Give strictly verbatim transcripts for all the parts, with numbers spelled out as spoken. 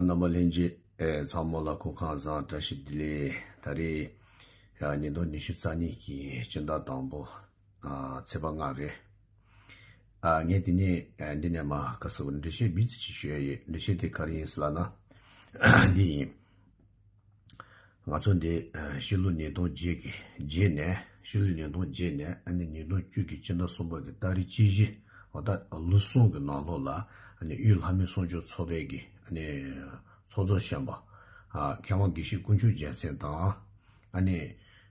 རྣམ་པ་ལྷན་རྒྱས་ཚང་མ་ལ་སྐུ་ཁམས་བཟང་། བཀྲ་ཤིས་བདེ་ལེགས། ད་རེས་ཉིས་སྟོང་ཉི་ཤུ་རྩ་གཉིས་ཀྱི་སྤྱི་ཟླ་དང་པོ་ཚེས་པ་ལྔ་རེད། ངས་དེ་ནས་འདི་ནས་མ་ག་སོ་འགྲེལ་བཤད་བི་ཙི་ཅིག་ཞུ་ཡ་ཡོད། འགྲེལ་བཤད་དེ་ག་རེ་ཡིན་ཟེར་ལབ་ན། འདི་ཡིན། ང་ཚོ་འདི་ཕྱི་ལོ་ཉིས་སྟོང་བརྒྱད་ཀྱི་རྗེས་ནས་ཕྱི་ལོ་ཉིས་སྟོང་བརྒྱད་ནས་ཨ་ནི་ཉིས་སྟོང་བཅུ་གི་སྤྱི་ཟླ་གསུམ་པ་གི་ཏ་རིག་གཅིག་བཞི་འོ་ད་ལོ་གསུམ་གི་ནང་ལོགས་ལ་ཨ་ནི་དབུས་ལྷ་མི་གསུང་ཆོག་ཚོགས་པའི་གི་ཨ་ནི་ཚོགས་གཙོ་གཞོན་པ་མཁས་དབང་དགེ་བཤེས་དཀོན་མཆོག་རྒྱལ་མཚན་དང་ཨ་ནི་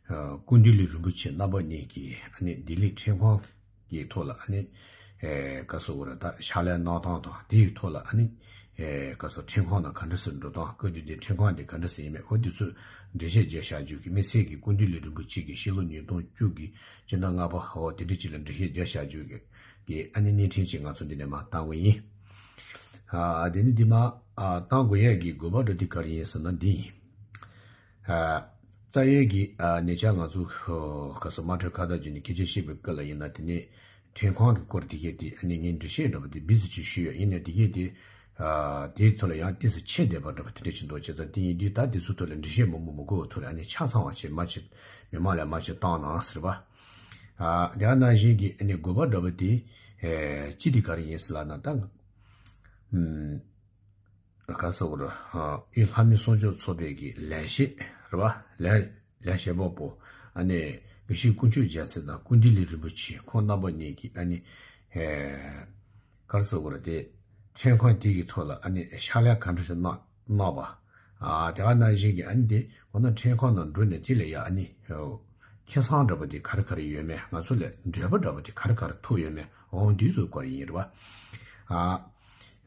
སྐུ་མདུན་ལས་རིན་པོ་ཆེ་རྣམ་པ་གཉིས་ཀྱིས་ཨ་ནི་ལྡི་ལི་ཁྲེང་ཁོང་གི་ཐོག་ལ་ཨ་ནི་ཨེ་ག་སོ་བོར་ད་ཕྱག་ལས་གནང་སྟངས་དང་དེའི་ཐོག་ལ་ཨ་ནི་ཨེ་ག་སོ་ཁྲེང་ཁོང་ནང་ག་འདྲ་སེ་འགྲོ་སྟངས། སྐབས་དེ་དུས་ཁྲེང་ཁོང་དེ་ག་འདྲ་སེ་ཡིན་མེད་འོ་དེ་ཚོ་འགྲེལ་བཤད་རྒྱག་བཞག་རྒྱུ་གི། དམིགས་བསལ་གྱི་སྐུ་མདུན་ལས་རིན་པོ་ཆེ་གི་ཕྱི་ལོ་ཉིས་སྟོང་བཅུ་གི་སྤྱི་ཟླ་ལྔ་པ་འོ་དེ་འདྲ་ཅིག་ལ་འགྲེལ་བཤད་རྒྱག་བཞག་རྒྱུ་གི་གི་ཨ་ནི་བརྙན་འཕྲིན་ཅིག་ང་ཚོ་འདི་ནས་མར་བཏང་དགོས་ཡིན། ཨ་དེ་ནི་འདི་མར་ཨ་བཏང་དགོས་ཡས་ཀྱི་དགོས་པ་འདྲ་དེ་ག་རེ་ཡིན་ཟེར་ན་འདི་ཡིན། ཨ། རྩ་བའི་གི་ཨ་ཉེ་ཆར་ང་ཚོ་ཧོ་ག་སོ་དམངས་ཁྲོད་ཁ་བརྡ་བརྒྱུད་ནས་སྐད་ཆ་བཤད་པའི་སྐབས་ལ་ཡིན་ན། དེ་ནས་ཁྲེང་ཁོང་གི་སྐོར་དེ་གས་དེ་ཨ་ནི་ངས་འགྲེལ་བཤད་འདྲ་པོ་དེ་བི་ཙི་ཅིག་ཞུས་ཡོད། ཡིན་ནའི་དེ་གས་དེ་ཨ་དེའི་ཐོག་ལ་ཡང་ཏོག་ཙམ་ཆད་བསྡད་པ་འདྲ་པོ་དེ་འདྲ་ཞིག་འདུག་བྱས་ཙང་དེ་ཡིན་དུས་ད་དེ་ཚོའི་ཐོག་ལ་འགྲེལ་བཤད་མང་པོ་མི་དགོས་པའི་ཐོག་ལ་ཨ་ནི་ཆ་ཚང་བ་བྱས་མ་བྱས་མི་མང་ལ་མ་བྱས་བཏང་གནང་ཟེར་བ། ཨ་དེ་ག་ནང་བཞིན་གྱི་ཨ་ནི་དགོས་པ་འདྲ་པོ་དེ་ཨེ་ཅི་དེ་ག་རེ་ཡིན་ཟེར་ལབ་ན་ད་ཨུམ། ག་སོགས་ར་དབུས་ལྷ་མི་གསུང་ཆོག་ཚོགས་པའི་གི་ལས་བྱེད་རེད་བ། ལས་ལས་བྱེད་པ་པོ་ཨ་ནི་དགེ་བཤེས་དཀོན་མཆོག་རྒྱལ་མཚན་དང་སྐུ་མདུན་ལས་རིན་པོ་ཆེ་ཁོང་རྣམ་པ་གཉིས་ཀྱིས་ཨ་ནི་ཨེ་ག་རེ་ཟེར་དགོས་རེད་དེ། ཁྲེང་ཁོང་དེ་གི་ཐོག་ལ་ཨ་ནི་ཕྱག་ལས་ག་འདྲ་ཞིག་གནང་གནང་བ། ཨ་དེ་ག་ནང་བཞིན་གྱི་ཨ་ནི་དེ་འོ་ན་ཁྲེང་ཁོང་ནང་འགྲོ་ནས་དེ་ལ་ཡ་ཨ་ནི་ཁེ་བཟང་འདྲ་པོ་དེ་ག་རེ་ག་རེ་ཡོད་མེད། ང་ཚོ་ལ་འབྲས་བུ་འདྲ་པོ་དེ་ག་རེ་ག་རེ་ཐོབ་ཡོད་མེད། འོང་དུས་ཚོད་སྐོར་ཡིན་རེད་བ། ཨ།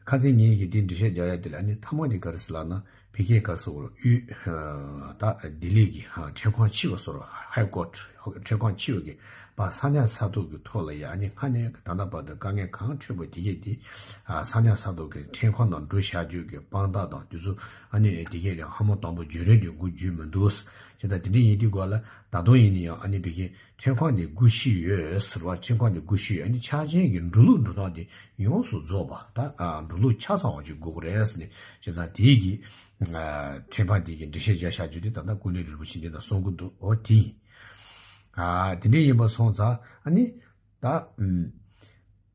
ཁ་སང་ངེད་ཀྱིས་འདི་འགྲེལ་བཤད་རྒྱག་ཡ་དེ་ལ་ཨ་ནི་མཐའ་མ་དེ་ག་རེ་ཟེར་ལབ་ན་ཕ་གིའི་ག་སོགས་དབུས་ད་ལྡི་ལི་གི་ཁྲེང་ཁོང་ཆེ་བ་སོགས་ཧའི་ཀོ་ཊི་ཁྲེང་ཁོང་ཆེ་བ་གི་པ་ས་གནས་ས་ཐོག་གི་ཐོག་ལ་ཡ་ཨ་ནི་སྔ་ནས་ད་ལྟ་བར་དུ་དཀའ་ངལ་གང་འཕྲད་པ་དེ་གས་དེ་ས་གནས་ས་ཐོག་གི་ཁྲེང་ཁོང་ནང་འགྲོ་བཞག་རྒྱུ་གི་དཔང་རྟགས་དང་དེ་ཚོ་ཨ་ནི་དེ་གས་ལ་ཧ་མ་དང་པོ་བརྒྱུད་རིམ་དེ་འགོ་བརྒྱུད་མི་འདུག་བྱས་ཙང་དེ་འདྲ་ཡིན་དུས་སྐོར་ལ་ད་དུང་ཡིན་ན་ཡང་ཨ་ནི་ཕ་གི་ཁྲེང་ཁོང་ནས་སྒུག་བཞིན་ཡོད་ཟེར་བ། ཁྲེང་ཁོང་ནས་སྒུག་བཞིན་ཡོད། ཨ་ནི་ཆ་རྐྱེན་གྱི་འགྲོ་ལུགས་འགྲོ་སྟངས་དེ་ཡོངས་སུ་རྫོགས་པ་ད་ཨ་འགྲོ་ལུགས་ཆ་ཚང་བ་ཅིག་དགོས་ཀྱི་རེད་ཟེར་ནས། བྱས་ཙང་དེའི་གི་ཨ་ཁྲེང་ཁོང་དེ་གི་འགྲེལ་བཤད་རྒྱག་བཞག་རྒྱུ་དེ་ད་ལྟ་སྐུ་མདུན་རིན་པོ་ཆེ་འདི་ན་གསུང་གི་འདུག་འོ་དེ་ཡིན། ཨ་དེ་འདྲ་ཡིན་པ་སོང་ཙང་ཨ་ནི་ད་ཨུམ།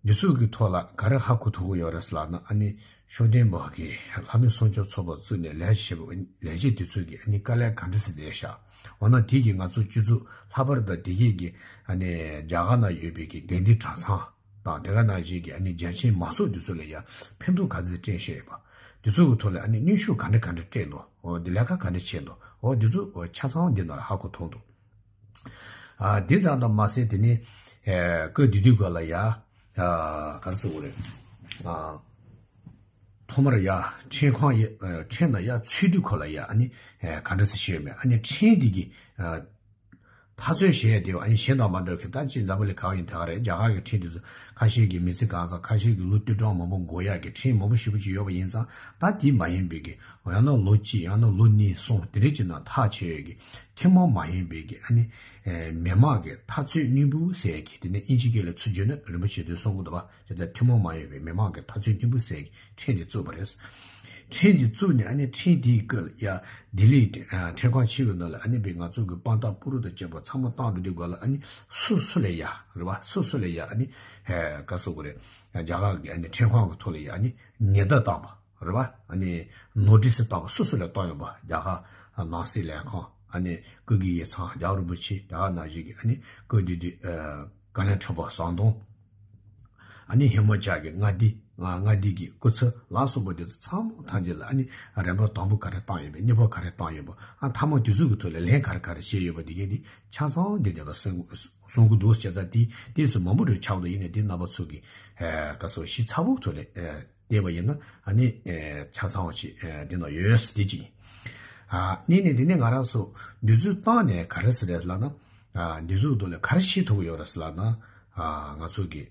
འདི་ཚོ་གི་ཐོག་ལ་ག་རེ་ཧ་གོ་ཐུབ་ཀྱི་ཡོད་རེད་ཟེར་ལབ་ན། ཨ་ནི་ཤུགས་ལྡན་པ་གི་ལྷ་མི་གསུང་ཆོག་ཚོགས་པ་བཙུགས་ནས་ལས་བྱེད་པ་ལས་བྱེད་དེ་ཚོ་གི་ཨ་ནི་དཀའ་ལས་ག་འདྲ་སེ་བསྡད་ཤག་འོ་ན་དེ་གི་ང་ཚོ་སྤྱི་ཚོགས་ལྷག་པར་དུ་དེ་གི་གི་ཨ་ནི་རྒྱ་གར་ན་ཡོད་པའི་གི་དགོན་སྡེ་གྲྭ་ཚང་དང་དེ་ག་ནང་བཞིན་གི་ཨ་ནི་རྒྱ་ཆེན་མང་ཚོགས་དེ་ཚོ་ལ་ཡ་ཕན་ཐོགས་ག་ཚོད་སྤྲད་ཤེས་ཡོད་པ། དེ་ཚོ་གི་ཐོག་ལ་ཨ་ནི་གནོན་ཤུགས་ག་འདྲ་ག་འདྲ་སྤྲད་འདུག་འོ་དེ་ལས་ཀ་ག་འདྲ་བྱས་འདུག་འོ་དེ་ཚོ་འོ་ཆ་ཚང་འདི་ནང་ལ་ཧ་གོ་ཐུབ་འདུག་ཨ་འདི་ཙམ་དུ་མ་ཟད་དེ་ནི་ཨེ་སྐབས་དེ་དུས་སྐབས་ལ་ཡ་ཨ་ག་རེ་ཟེར་དགོས་རེད། ཨ་ཐོག་མར་ཡ་ཁྲེང་ཁོང་ཡ་ཨ་ཁྲེང་ནང་ཡ་ཚུད་དུས་ཁོ་ལ་ཡ་ཨ་ནི་ཨེ་ག་འདྲ་ཟེར་ཤེས་ཡོད་མེད། ཨ་ནི་ཁྲེང་འདི་གི་ཨ་འཐབ་རྩོད་བྱེད་ཡ་དེ་ཨ་ནི་གཞན་དང་མ་འདྲ་བའི་ད་ཅིག་འཛམ་བུ་གླིང་ག་བ་ཡིན་ད་ག་རེད། རྒྱ་གར་གི་ཁྲེང་དེ་ཚོ་ཁ་ཤས་ཀྱི་མི་ཚེ་གང་ཚང་ཁ་ཤས་ཀྱི་ལོ་དུས་གྲངས་མང་པོ་འགོར་ཡག་གི་ཁྲེང་མང་པོ་ཞེ་པོ་ཅིག་ཡོད་པ་ཡིན་ཙང་། ད་དེ་མ་ཡིན་པའི་གི་ཡང་ན་ལོ་གཅིག་ཡང་ན་ལོ་གཉིས་གསུམ་དེ་རིགས་ཀྱི་ནང་ཐག་ཆོད་ཡོད་གི་ཐུན་མོང་མ་ཡིན་པའི་གི་ཨ་ནི་ཨེ་མི་དམངས་ཀྱི་འཐབ་རྩོད་གཉིས་པོ་ཟེར་གི་དེ་ནི་ཨིན་ཇི་སྐད་ལ་ཚུར་བརྗོད་ན་རིན་པོ་ཆེ་དེ་གསུང་གི་འདུག་བ། དེ་ལྟར་ཐུན་མོང་མ་ཡིན་པའི་མི་དམངས་ཀྱི་འཐབ་རྩོད་གཉིས་པོ་ཟེར་གི་ཁྲིམས་དེ་བཙུགས་པ་རེད། ཁྲིམས་དེ་བཙུགས་ནས་ཨ་ནི་ཁྲིམས་དེའི་སྐབས་ལ་ཡ་ལྡི་ལི་ཨ་ཁྲེང་ཁོང་ཆེ་བའི་ནང་ལ་ཨ་ནི་པའི་ང་ཚོ་གི་དཔང་རྟགས་སྤུ་རུ་དང་བཅས་པ་ཚང་མ་བཏང་འགྲོ་དུས་སྐབས་ལ་ཨ་ནི་སོ་སོ་ལ་ཡ་རེད་བ། སོ་སོ་ལ་ཡ་ཨ་ནི་ཧེ་ག་སོ་གོ་རེད། རྒྱ་གར་གི་ཨ་ནི་ཁྲེང་ཁོང་གི་ཐོག་ལ་ཡ་ཨ་ནི་ཉེན་བརྡ་བཏང་བ་རེད་བ། ཨ་ནི་ནོ་ཊི་སི་བཏང་བ་སོ་སོ་ལ་བཏང་ཡོད་པ། རྒྱ་གར་ནང་སྲིད་ལས་ཁང་ཨ་ནི་སྐུ་སྒེར་ཡིག་ཚང་རྒྱལ་བ་རིན་པོ་ཆེ་རྒྱ་གར་ནང་བཞིན་གི་ཨ་ནི་སྐུ་མདུན་དུ་ཨ། བཀའ་བློན་ཁྲི་པ་ཟམ་གདོང་། ཨ་ནི་ཧི་མ་ཅལ་གྱི་མངའ་སྡེ། མངའ་སྡེ་གི་སྐུ་ཚབ་ལ་སོགས་པ་དེ་ཚོ་ཚང་མ་ཐམས་ཅད་ལ་ཨ་ནི་རིམ་པ་དང་པོ་ག་རེ་བཏང་ཡོད་པ། གཉིས་པ་ག་རེ་བཏང་ཡོད་པ། ཨ་མཐའ་མ་དེ་ཚོ་གི་ཐོག་ལ་ལན་ག་རེ་ག་རེ་བྱས་ཡོད་པ་དེ་གས་དེ་ཆ་ཚང་དེ་དེ་ལ་གསུང་གསུང་གི་འདུག་བྱས་ཙང་དེ་དེ་ཚོ་མང་པོ་རེ་ཆགས་འདུག་ཡིན་ནའི་དེ་རྣམ་པ་ཚོ་གི་ཨ་ག་སོ་ཞིབ་ཚགས་པོ་ཐོག་ལ་ཨ་བལྟས་པ་ཡིན་ན་ཨ་ནི་ཨ་ཆ་ཚང་བ་ཞིག་ཨ་དེ་ན་ཡོད་ཟེར་དེ་གཅིག་ཡིན། ཨ་ནི་ནི་དེ་ནས་ང་རང་ཚོ་འདི་ཚོ་བཏང་ནས་ག་རེ་ཟེར་རེད་ལབ་ན། ཨ་འདི་ཚོ་གི་ཐོག་ལ་ག་རེ་ཤེས་ཐུབ་ཀྱི་ཡོད་རེད་ཟེར་ལབ་ན། ཨ་ང་ཚོ་གི་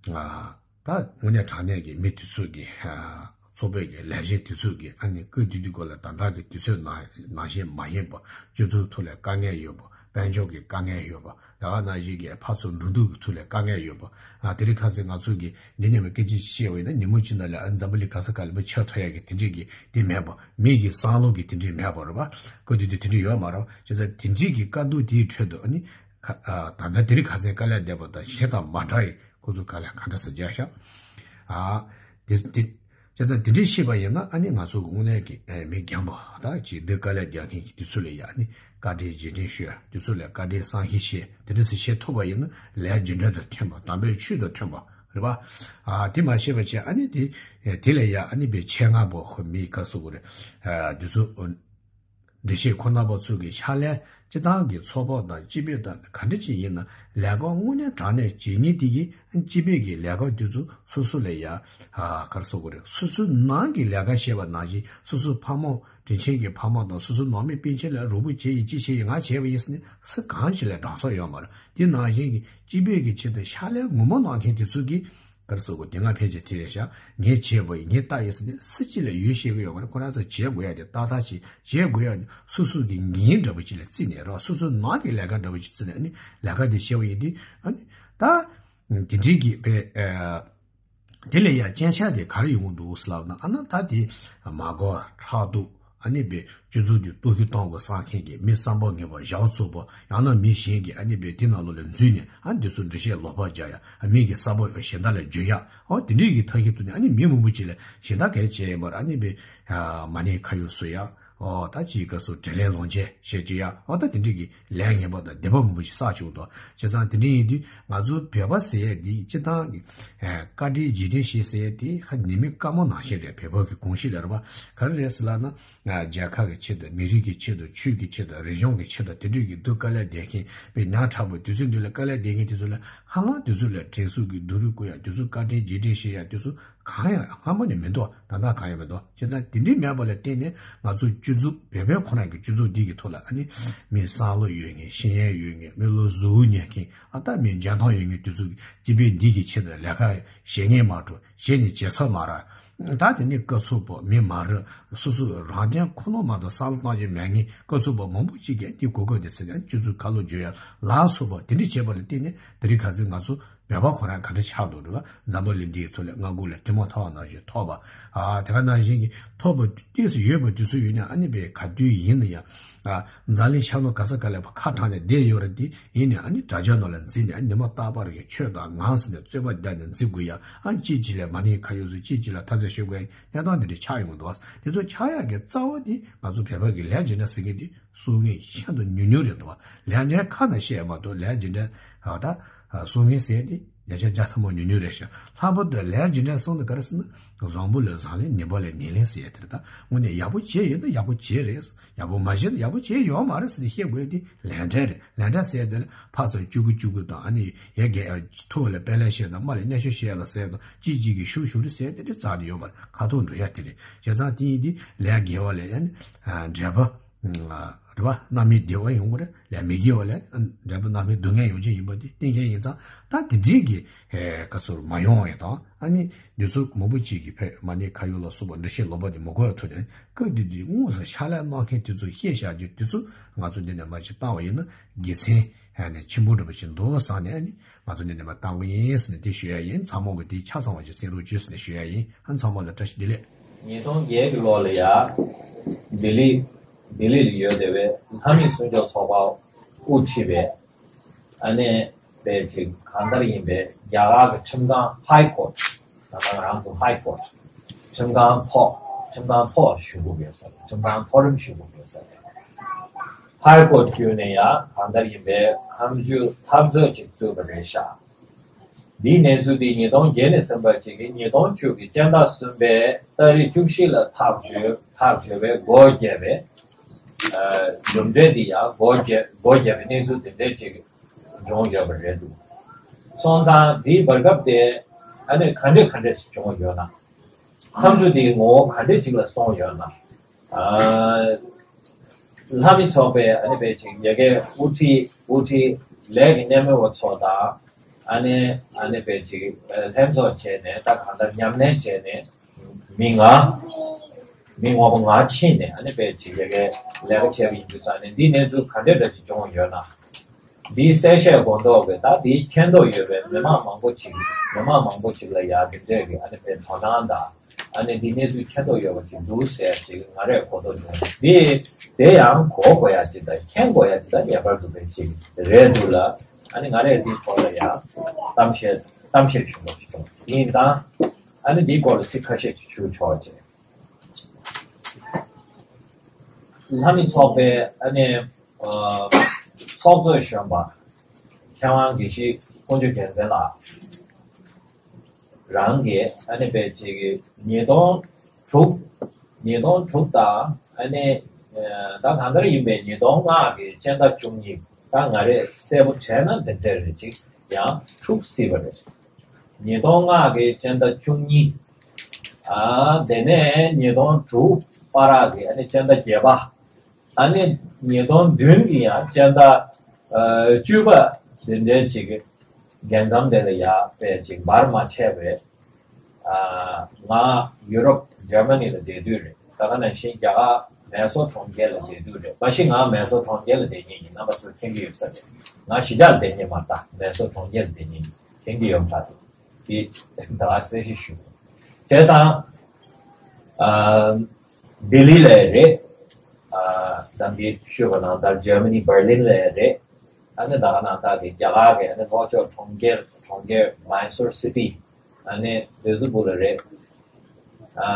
ཨ་ད་དངོས་གནས་དྲང་གནས་ཀྱི་མི་དེ་ཚོ་གི་ཨ་ཚོགས་པའི་གི་ལས་བྱེད་དེ་ཚོ་གི་ཨ་ནི་སྐབས་དེ་དུས་སྐབས་ལ་ད་ལྟ་གི་དུས་ཚོད་ནང་ནང་བཞིན་མ་ཡིན་པ། སྤྱི་ཚོགས་ཐོག་ལ་དཀའ་ངལ་ཡོད་པ། དཔལ་འབྱོར་གྱི་དཀའ་ངལ་ཡོད་པ། ད་ག་ནང་བཞིན་གྱི་ཕར་ཚུར་འགྲོ་འདུག་གི་ཐོག་ལ་དཀའ་ངལ་ཡོད་པ། ཨ་དེ་རིང་ཁ་སང་ང་ཚོ་གི་འདི་ནས་མ་སྐད་ཆ་བཤད་པ་ཡིན་ན་ཉིན་མོ་གཅིག་ནང་ལ་ཨ་འཛམ་བུ་གླིང་ག་ས་ག་ལ་མ་ཆགས་ཐུབ་ཡ་གི་དེ་འདྲས་གི་དེ་མེད་པ། མི་གི་བསམ་བློ་གི་དེ་འདྲས་མེད་པ་རེད་པ། སྐབས་དེ་དུས་དེ་འདྲས་ཡོད་མ་རེད་པ། བྱས་ཙང་དེ་འདྲས་གི་དཀའ་སྡུག་དེའི་ཁྲོད་དུ་ཨ་ནི་ཁ་ཨ་ད་ལྟ་དེ་རིང་ཁ་སང་དཀའ་ལས་བསྡད་པ་དང་གཞན་དང་མ་འདྲ་ཡི་ཁོ་ཚོ་དཀའ་ལས་ག་འདྲ་སེ་རྒྱག་ཤག་ཨ་དེ་དེ། བྱས་ཙང་དེ་འདྲའི་ཤེས་པ་ཡིན་ན་ཨ་ནི་ང་ཚོ་གི་དངོས་གནས་ཀྱི་ཨེ་མི་རྒན་པ་དང་ཅིག་འདི་དཀའ་ལས་རྒྱག་མཁན་གྱི་དུས་ཚོད་ལ་ཡ་ཨ་ནི་བཀའ་དྲིན་རྗེས་དྲན་ཞུ་ཡ་དུས་ཚོད་ལ་བཀའ་དྲིན་བསམ་ཤེས་བཤད་དེ་འདྲ་ཟེར་བཤད་ཐུབ་པ་ཡིན་ན་ལས་རྒྱུ་འབྲས་དང་མཐུན་པ་དམ་པའི་ཆོས་དང་མཐུན་པ་རེད་པ། ཨ་དེ་མ་ཤེས་པ་བྱས་ཨ་ནི་དེ་ཨེ་དེ་ལ་ཡ་ཨ་ནི་པའི་ཆེད་མངགས་པོ་ཁོ་མི་ག་སོ་གོ་རེད། ཨ་དུས་ཚོད་འགྲེལ་བཤད་ཁོ་ན་པ་ཚོ་གི་ཕྱག་ལས་སྤྱི་བཏང་གི་ཚོགས་པ་དང་སྤྱི་པའི་དང་ག་འདྲ་ཅིག་ཡིན་ན་ལས་ཀ་དངོས་གནས་དྲང་གནས་བྱེད་མཁན་དེ་གི་སྤྱི་པའི་གི་ལས་ཀ་དེ་ཚོ་སོ་སོ་ལ་ཡ་ཨ་ག་རེ་ཟེར་དགོས་རེད། སོ་སོའི་ནང་གི་ལས་ཀ་བྱས་པ་ནང་བཞིན་སོ་སོའི་ཕ་མ་དྲིན་ཆེན་གྱི་ཕ་མ་དང་སོ་སོའི་ནང་མི་སྤུན་མཆེད་ལ་རོགས་པ་བྱས་ཡིན་ཅི་བྱས་ཡིན་ང་བྱས་པ་ཡིན་ཟེར་ནས་སུ་གང་ཞིག་ལ་འགྲོ་ས་ཡོད་མ་རེད། དེ་ནང་བཞིན་གྱི་སྤྱི་པའི་གི་ཆེད་དུ་ཕྱག་ལས་ངོ་མ་གནང་མཁན་དེ་ཚོ་གི་ག་རེ་ཟེར་དགོས། དེ་སྔ་ཕན་ཆད་དེ་རེད་ཤག་ངས་བྱས་པ་ཡིན་ངས་ལྟ་ཡིན་ཟེར་ནས་སུ་གཅིག་ལ་ཡོད་ཤེས་ཀྱི་ཡོད་མ་རེད། ཁོ་རང་ཚོ་བྱེད་དགོས་ཡ་དེ་ཏག་ཏག་ཅིག་བྱེད་དགོས་ཡ་དེ་སོ་སོ་གི་འགན་འདྲ་པོ་ཅིག་ལ་བརྩིས་ནས་རོགས་སོ་སོའི་ནང་གི་ལས་ཀ་འདྲ་པོ་ཅིག་བརྩིས་ནས་ཨ་ནི་ལས་ཀ་དེ་བྱས་པ་ཡིན་དུས་ཨ་ནི་ད་དེ་འདྲའི་གི་པའི་ཨ་དེ་ལས་ཡ་སྐྱོན་ཆ་དེ་ག་རེ་ཡོང་གི་འདུག་ཟེར་ལབ་ན་ཨ་ན་ད་དེ་མ་གོ་ཕྲག་དོག་ཨ་ནི་པའི་སྤྱི་ཚོགས་དེ་གཏོར་བཤིག་གཏོང་དགོས་བསམ་མཁན་གྱི་མི་བསམ་པ་ངན་པ་ཞའོ་ཚོགས་པ་ཡང་ན་མི་གཞན་གྱིས་ཨ་ནི་པའི་དེ་ནང་ལོགས་ལ་འཛུལ་ནས་ཨ་ནི་དེ་ཚོ་འགྲེལ་བཤད་ལོག་པ་རྒྱག་ཡ་ཨ་མི་གི་གསར་པ་གཞན་དག་ལ་བརྗོད་ཡ་ཨོ་དེ་འདྲའི་གི་ཐབས་ཤེས་ཐུབ་ནས་ཨ་ནི་མི་མང་པོ་ཅིག་ལ་གཞན་དག་གས་བྱས་ཡིན་པར་ཨ་ནི་པའི་མ་ཎི་ཁ་ཡོག་གསོ་ཡ་ཨོ་ད་ཅིག་ག་སོ་དྲིན་ལན་ལོག་འཇལ་བྱེད་ཀྱི་ཡ་ཨོ་ད་དེ་འདྲའི་གི་ལས་ངན་པ་དང་སྡིག་པ་མང་པོ་ཞིག་བསགས་བྱུང་འདུག་བྱས་ཙང་དེ་འདྲ་ཡིན་དུས་ང་ཚོ་བོད་པ་ཟེར་ཡས་འདི་སྤྱི་བཏང་གི་ཨེ་བཀའ་དྲིན་རྗེས་དྲན་བྱེད་ཟེར་ཡས་དེ་ཧ་ནི་མི་དཀའ་མོ་ནང་བཞིན་རེད། བོད་པ་གི་གོམས་གཤིས་ལ་རེད་པ། ག་རེ་རེད་ཟེར་ལབ་ན་ང་རྒྱལ་ཁབ་ཀྱི་ཆེད་དུ་མི་རིགས་ཀྱི་ཆེད་དུ་ཆོས་ཀྱི་ཆེད་དུ་རིག་གཞུང་གི་ཆེད་དུ་དེ་འདྲ་གི་སྡུག་དཀའ་ལས་བསྡད་མཁན་པའི་ཉག་ཕྲ་བོ་དུས་ཚོད་འདི་ལ་དཀའ་ལས་བསྡད་མཁན་དེ་ཚོ་ལ་ཧ་ལམ་དེ་ཚོ་ལ་དྲན་གསོ་གི་སྡུག་རུས་བསྐུལ་ཡ་དེ་ཚོ་བཀའ་དྲིན་རྗེས་དྲན་བྱེད་ཡ་དེ་ཚོ་གང་ཡང་སྔ་མོ་ནས་མི་འདུག་ད་ལྟ་གང་ཡང་མི་འདུག་བྱས་ཙང་དེ་འདྲའི་མེད་པ་ལ་བརྟེན་ནས་ང་ཚོ་སྤྱི་ཚོགས་བོད་པའི་ཁོ་རང་གི་སྤྱི་ཚོགས་འདི་གི་ཐོག་ལ་ཨ་ནི་མི་བསམ་བློ་ཡོད་མཁན་ཤེས་ཡོན་ཡོད་མཁན་མི་བློ་གཟུ་བོ་ཉར་མཁན་ཨ་ད་མི་འཇོན་ཐང་ཡོད་མཁན་དེ་ཚོ་གི་སྤྱི་པའི་འདི་གི་ཆེད་དུ་ལས་ཀ་བྱེད་མཁན་མ་འགྲོ་བྱས་ནས་བྱེད་ས་མ་རག་ད་དེ་ནི་སྐབས་སུ་བབ་མི་མ་རེད། སོ་སོ་རང་དོན་ཁོ་ན་མ་གཏོགས་བསམ་བློ་གཏོང་རྒྱུ་མེད་མཁན་སྐབས་སུ་བབ་མང་པོ་ཅིག་གིས་འདི་གོ་སྐབས་དེ་ཟིན་ནས་སྤྱི་ཚོགས་ཁ་ལོ་བརྗོད་ཡ་ལ་སོགས་པ་དེ་འདྲ་བྱས་པ་ལ་བརྟེན་ནས་དེ་རིང་ཁ་སང་ང་ཚོ་བོད་པ་ཁོ་རང་ག་འདྲ་ཆགས་འདུག་རེད་པ། འཛམ་བུ་གླིང་འདིའི་ཐོག་ལ་མངའ་ཁོངས་ལ་དྲི་མ་ཐོགས་པ་ནང་བཞིན་ཐོགས་པ། ཨ་དེ་ག་ནང་བཞིན་གྱི་ཐོགས་པ་ཏོག་ཙམ་ཡོད་པ་དུས་ཚོད་ཡོད་ན་ཨ་ནི་པའི་ག་དུས་ཡིན་ན་ཡང་ཨ་འཛམ་གླིང་ཤར་ནུབ་ག་ས་ག་ལ་ཁ་གྲགས་ནས་བསྡད་ཡོད་རེད། དེ་ཡིན་ནས་ཨ་ནི་དྲ་རྒྱ་ནང་ལ་འཛུལ་ནས་ཨ་ནི་ཉི་མ་རྟག་པར་གྱི་ཆོས་དང་ངག་ཟེར་ནས་རྩོད་པ་བརྒྱབ་ནས་འཛུལ་དགོས་ཡ་ཨ་གཅིག་གཅིག་ལ་མ་ཎི་ཁ་ཡོག་བཟོ་གཅིག་གཅིག་ལ་ཐ་ཚིག་ཤོད་དགོས་ཡ་གནས་སྟངས་འདི་འདྲ་ཆགས་ཡོང་གི་འདུག་དེ་ཚོ་ཆགས་ཡག་གི་རྩ་བ་དེ་ང་ཚོ་བོད་པ་གི་ལས་བྱེད་ན་ཟེར་མཁན་དེ། སྲོལ་ངན་ཤིན་ཏུ་ཉུང་ཉུང་རེད་འདུག་བ། ལས་འབྲས་ཁ་ནས་བཤད་མ་གཏོགས་ལས་རྒྱུ་འབྲས་ཨ་ད་སྲོལ་ངན་ཟེར་ཏེ་བརྒྱ་ཆ་བརྒྱ་ཐམ་པ་ཉུང་ཉུང་རེད་ཤག་ལྷག་པར་དུ་ལས་རྒྱུ་འབྲས་གསུངས་ནས་ག་རེ་ཟེར་ན་བཟང་པོ་ལ་བཟང་ལན་ངན་པ་ལ་ངན་ལན་ཟེར་ཡ་དེ་རེད། ད་དངོས་གནས་ཡག་པོ་བྱས་ཡོད་ན་ཡག་པོ་བྱས་རེད། ཡག་པོ་མ་བྱས་ན་ཡག་པོ་བྱས་ཡོད་མ་རེད་ཟེར་ཏེ་བཤད་དགོས་དེ་ལས་འབྲས་རེད། ལས་འབྲས་ཟེར་ཡ་དེ་ལ་ཕར་ཚུར་གཅིག་གུ་གཅིག་གུ་དང་ཨ་ནི་ཡ་གི་ཐུགས་ལ་དཔེ་ལེན་བཤད་དང་རྨ་ལ་སྙན་ཞུ་བཤད་དང་ཟེར་དང་གཅིག་གཅིག་གི་ཤུགས་ཞུགས་རེད་ཟེར་ཏེ་དེ་རྩ་ནས་ཡོད་མ་རེད། ཁ་ཐུག་འགྲོ་ཡ་དེ་རེད། བྱས་ཙང་དེ་ཡིན་དེ་ལས་དགེ་བ་ལས་ཨ་ནི་འབྲས་བུ། རེད་བ། རྣམ་སྨིན་བདེ་བ་ཡོང་གི་རེད། ལས་མི་དགེ་བ་ལས་འབྲས་བུ་རྣམ་སྨིན་སྡུག་བསྔལ་ཡོང་རྒྱུ་ཡིན་པ་དེ་གཏན་འཁེལ་ཡིན་ཙང་ད་དེ་འདྲའི་གི་ཨེ་བཀའ་ཟུར་མ་ཡོང་བ་ཡིན་དང་ཨ་ནི་འདི་ཚོ་མང་པོ་ཅིག་གིས་ཕེ་མ་ཎི་ཁ་ཡོག་ལ་སོགས་པ་འགྲེལ་བཤད་ལོག་པ་དེ་མི་དགོས་ཡ་ཐུག་ནས་སྐབས་དེ་དུས་དངོས་སུ་ཕྱག་ལས་གནང་མཁན་དེ་ཚོ་བཤད་བཞག་རྒྱུ་དེ་ཚོ་ང་ཚོ་འདི་ནས་མར་ཅིག་བཏང་བ་ཡིན་ན་དགེ་མཚན་ཨ་ནི་ཆེན་པོ་འདྲ་པོ་ཞིག་འདུག་བསམ་ནས་ཨ་ནི་ང་ཚོ་འདི་ནས་མར་བཏང་གི་ཡིན་ཟེར་ནས་དེ་ཞུ་ཡ་ཡིན། ཚང་མ་གི་དེ་ཆ་ཚང་བ་ཅིག་གསན་རོགས་བྱོས་ཟེར་ནས་ཞུ་ཡ་ཡིན། ཨ་ཚང་མ་ལ་བཀྲ་ཤིས་བདེ་ལེགས། ཉིས་སྟོང་བརྒྱད་ཀྱི་ལོ་ལ་ཡ། ལྡི་ལི། ལྡི་ལི་ལ་ཡོད་བསྡད་པའི་ལྷ་མི་སྲུང་སྐྱོབ་ཚོགས་པ་དབུ་ཁྲིད་པའི་ཨ་ནེ་པའི་ཅིག་གང་ལྟར་ཡིན་པའི་རྒྱ་གར་གྱི་ཁྲིམས་ཁང་High Court ད་ལྟ་ང་རང་ཚོ་High Court ཁྲིམས་ཁང་ཐོག་ཁྲིམས་ཁང་ཐོག་ཞུ་དགོས་ཡོད་ས་རེད། ཁྲིམས་ཁང་མཐོ་རིམ་ཞུ་དགོས་ཡོད་ས་རེད། High Court བརྒྱུད་ནས་ཡ་གང་ལྟར་ཡིན་པའི་ཁ་མཆུ་འཐབ་རྩོད་ཅིག་བཙུགས་པ་རེད་ཤག་འདིའི་གནས་ཚུལ་འདི་ཉིས་སྟོང་བརྒྱད་ནས་ཟིན་པ་ཅིག་གིས་ཉིས་སྟོང་བཅུ་གི་སྤྱི་ཟླ་གསུམ་པའི་ཏ་རིག་བཅུ་བཞི་ལ་ཐག་གཅོད་ཐག་གཅོད་པའི་སྒོ་བརྒྱབ་པའི་ཨ་གྲུབ་འབྲས་འདི་ཡང་སྒོ་བརྒྱབ་སྒོ་བརྒྱབ་པའི་གནས་ཚུལ་འདི་འདྲས་ཅིག་བྱུང་ཡོད་པ་རེད་འདུག་སོང་ཙང་འདིའི་བར་སྐབས་དེ་ཨ་ནི་ག་འདྲས་ག་འདྲས་བྱུང་ཡོད་ན། ཁ་མཆུ་དེའི་ངོ་བོ་ག་འདྲས་ཅིག་ལ་སོང་ཡོད་ན། ཨ་ལྷ་མི་ཚོགས་པའི་ཨ་ནི་པའི་ཅིག་ཡ་གའི་དབུ་ཁྲིད་དབུ་ཁྲིད་ལས་ཀྱི་གནད་སྨིན་པ་ཚོ་དང་ཨ་ནི་ཨ་ནི་པའི་ཅིག་ལྷན་ཚོགས་བྱས་ནས་ད་གང་ལྟར་ཉམས་ལེན་བྱས་ནས་མི་ང་མི་ངོ་མ་ང་ཕྱིན་ནས་ཨ་ནི་པའི་ཅིག་ཡ་གའི་ལས་ཀ་བྱས་པ་ཡིན་དུས་ཙང་ནས་འདིའི་གནས་ཚུལ་ག་འདྲས་འདྲ་ཅིག་བྱུང་ཡོད་ན། འདིའི་གསལ་བཤད་གོ་མདོག་གི་ད་འདིའི་མཁྱེན་མདོག་ཡོད་པའི་མི་མང་མང་པོ་ཅིག་མི་མང་མང་པོ་ཅིག་ལ་ཡ་འདི་འདྲས་ཀྱི་ཨ་ནི་པའི་དོ་སྣང་དང་། ཨ་ནི་འདི་གནས་ཚུལ་མཁྱེན་མདོག་ཡོད་པ་ཅིག་འདུག་ཟེར་ཅིག་ང་རས་གོ་མདོག་བྱུང་། འདི་དེ་ཡང་གོ་དགོས་ཡ་ཅིག་དང་མཁྱེན་དགོས་ཡ་ཅིག་ད་ངེས་པར་དུ་པའི་ཅིག་རེད་འདུག་ལ། ཨ་ནི་ང་རས་འདིའི་ཐོག་ལ་ཡ་གཏམ་བཤད་གཏམ་བཤད་བྱུང་བ་ཅིག་བྱུང་། ཡིན་ཙང་ཨ་ནི་འདིའི་སྐོར་ལ་ཚིག་ཁ་ཤས་ཅིག་ཞུ་ཆོག་ཅིག་ལྷ་མི་ཚོགས་པའི་ཨ་ནི་ཨ་ཚོགས་གཙོས་གཞོན་པ་མཁས་དབང་དགེ་བཤེས་དཀོན་མཆོག་རྒྱལ་མཚན་ལགས་རང་གིས་ཨ་ནི་པའི་ཅིག་ཉིས་སྟོང་དྲུག་ཉིས་སྟོང་དྲུག་དང་ཨ་ནི་ད་གང་ལྟར་ཡིན་པའི་ཉིས་སྟོང་ལྔ་གི་སྤྱི་ཟླ་བཅུ་གཉིས། ད་ང་རས་གསལ་པོ་བྱས་ན་འདི་འདྲ་རེད། ཅིག་ཡང་འཁྲུག་སྲིད་པ་རེད། ཉིས་སྟོང་ལྔ་གི་སྤྱི་ཟླ་བཅུ་གཉིས། ཨ་དེ་ནས་ཉིས་སྟོང་དྲུག་བར་གྱི་ཨ་ནི་སྤྱི་ཟླ་བརྒྱད་པ། ཨ་ནི་ཉིས་སྟོང་བདུན་གྱི་ཡང་སྤྱི་ཟླ་ཨ་བཅུ་པ་དེ་འདྲའི་ཅིག་རྒྱལ་མཚམས་དེ་ལ་ཡ་པའི་ཅིག་བར་མ་ཆད་པའི་ཨ་ང་ཡུ་རོབ་འཇར་མ་ནི་ལ་བསྡད་དུས་རེད། ད་ག་ནང་བཞིན་རྒྱ་གར་མེ་སོར་གྲོང་ཁྱེར་ལ་བསྡད་དུས་རེད། མ་གཞི་ང་མེ་སོར་གྲོང་ཁྱེར་ལ་བསྡད་མཁན་ཡིན། རྣམ་པ་ཚོ་མཁྱེན་གྱི་ཡོད་ས་རེད། ང་གཞིས་ཆགས་ལ་བསྡད་མཁན་མ་རེད། ད་མེ་སོར་གྲོང་ཁྱེར་ལ་བསྡད་མཁན་ཡིན། མཁྱེན་གྱི་ཡོད་མ་རེད། དེ་ད་ག་གསལ་བཤད་ཞུ། བྱས་ཙང་ཨ་ལྡི་ལི་ལ་རེད། ཨ་ད་འདི་ཞུས་པ་ནང་ལྟར་ཇར་མ་ནི་འབར་ལིན་ལ་རེད། ཨ་ནི་ད་ག་ནང་ལྟར་གྱི་རྒྱ་གར་གྱི་ཨ་ནི་ལྷོ་ཕྱོགས་གྲོང་ཁྱེར་གྲོང་ཁྱེར་མའི་སོར་སི་ཊི། ཨ་ནི་དེ་ཚོ་བུ་ལ་རེད། ཨ་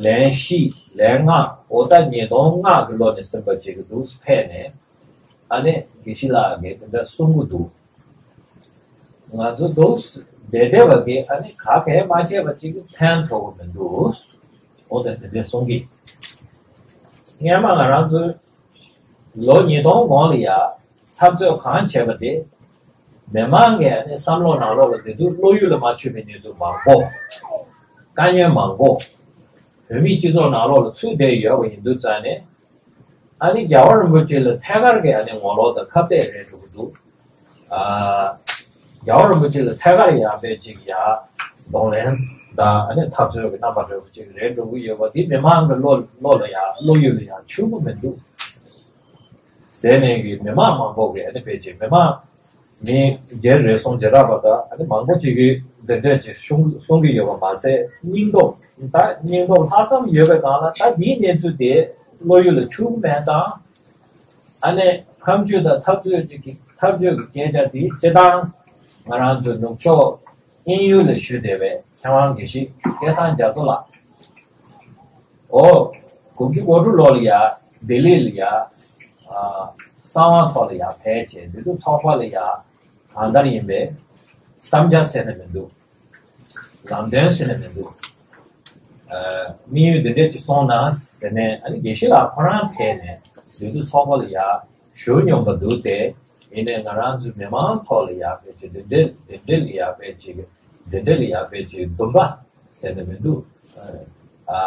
ལན་བཞི་ལན་ལྔ་འོ་ད་ཉིས་སྟོང་ལྔ་གི་ལོ་ནས་ཟིན་པ་ཅིག་གི་འདུག་ཕེབས་ནས་ཨ་ནི་དགེ་བཤེས་ལགས་ཀྱིས་དེ་འདྲ་གསུང་གི་འདུག་ང་ཚོ་འདུག་བསྡད་བསྡད་པ་གི་ཨ་ནི་ག་གས་མ་བྱས་པ་ཅིག་གི་ཕན་ཐོགས་གི་མི་འདུག་འོ་ད་དེ་འདྲ་གསུང་གི། སྔན་མ་ང་རང་ཚོའི་ལོ་ཉིས་སྟོང་གོང་ལ་ཡ་འཐབ་རྩོད་གང་བྱས་པ་དེ་མི་མང་གི་ཨ་ནི་བསམ་བློ་ནང་ལོགས་ལ་དེ་དུས་བློ་ཡུལ་ལ་མ་ཆུད་པའི་གནས་ཚུལ་མང་པོ། དཀའ་ངལ་མང་པོ། བོད་མིའི་སྤྱི་ཚོགས་ནང་ལོགས་ལ་ཚུད་བསྡད་ཡོད་པ་ཡིན་དུས་ཙང་ནས། ཨ་ནི་རྒྱལ་བ་རིན་པོ་ཆེ་ལ་ཐད་ཀར་གྱི་ཨ་ནི་ངོ་ལོག་དང་ཁ་གཏད་རེད་འགྲོ་གི་འདུག་ཨ་རྒྱལ་བ་རིན་པོ་ཆེ་ལ་ཐད་ཀར་ཡང་པའི་ཅིག་ཡ་གདོང་ལེན་དང་ཨ་ནི་འཐབ་རྩོད་ཀྱི་རྣམ་པ་འདྲ་བོ་ཅིག་རེད་འགྲོ་གི་ཡོད་པ་འདི་མི་མང་གི་བློ་བློ་ལ་ཡང་བློ་ཡུལ་ལ་ཡང་ཆུད་གི་མི་འདུག་ཟེར་ནས་ཀྱི་མི་མང་མང་པོ་གི་ཨ་ནི་ཕལ་ཆེར་མི་མང་མི་སྒེར་རེ་ཟུང་བྱེ་བྲག་པ་དང་ཨ་ནི་མང་པོ་ཅིག་གིས་འདི་འདྲས་ཅིག་གསུང་གསུང་གི་ཡོད་པ་མ་ཟད། སྙིང་སྟོབས་ད་སྙིང་སྟོབས་ལྷག་བསམ་ཡོད་པའི་སྒང་ལ་ད་འདིའི་གནས་ཚུལ་དེ་བློ་ཡུལ་ལ་ཆུད་མེད་ཙང་། ཨ་ནི་ཁ་མཆུ་དང་འཐབ་རྩོད་ཅིག་གི་འཐབ་རྩོད་ཀྱི་སྐད་ཆ་དེ་སྤྱི་བཏང་ང་རང་ཚོའི་ནུབ་ཕྱོགས་དབྱིན་ཡུལ་ལ་བཞུགས་བསྡད་པའི་མཁས་དབང་དགེ་བཤེས་སྐལ་བཟང་རྒྱ་མཚོ་ལགས། ཨོ། དགུ་བཅུ་གོ་དྲུག་ལོ་ལ་ཡ་ལྡི་ལི་ལ་ཡ་ཨ་གསང་བ་ཐོག་ལ་ཡ་ཕེབས་བྱས་འདི་དུས་ཚོགས་པ་ལ་ཡ་གང་ལྟར་ཡིན་པའི་བསམ་འཆར་ཟེར་ནས་མི་འདུག་ལམ་སྟོན་ཟེར་ནས་མི་འདུག་ཨ་དམིགས་ཡུལ་འདི་འདྲས་ཅིག་སོང་ན་ཟེར་ནས་ཨ་ནི་དགེ་བཤེས་ལགས་ཁོ་རང་ཕེབས་ནས་འདི་དུས་ཚོགས་པ་ལ་ཡ་ཞུ་མྱོང་པ་འདུག་སྟེ། ཡིན་ནའི་ང་རང་ཚོའི་མི་མང་ཐོག་ལ་ཡ་ཕལ་ཆེར་འདི་འདྲས་འདི་འདྲས་ལ་ཡ་ཕལ་ཆེར་འདི་འདྲས་ལ་ཡ་ཕལ་ཆེར་འདུན་པ་ཟེར་ནས་མི་འདུག་ཨ་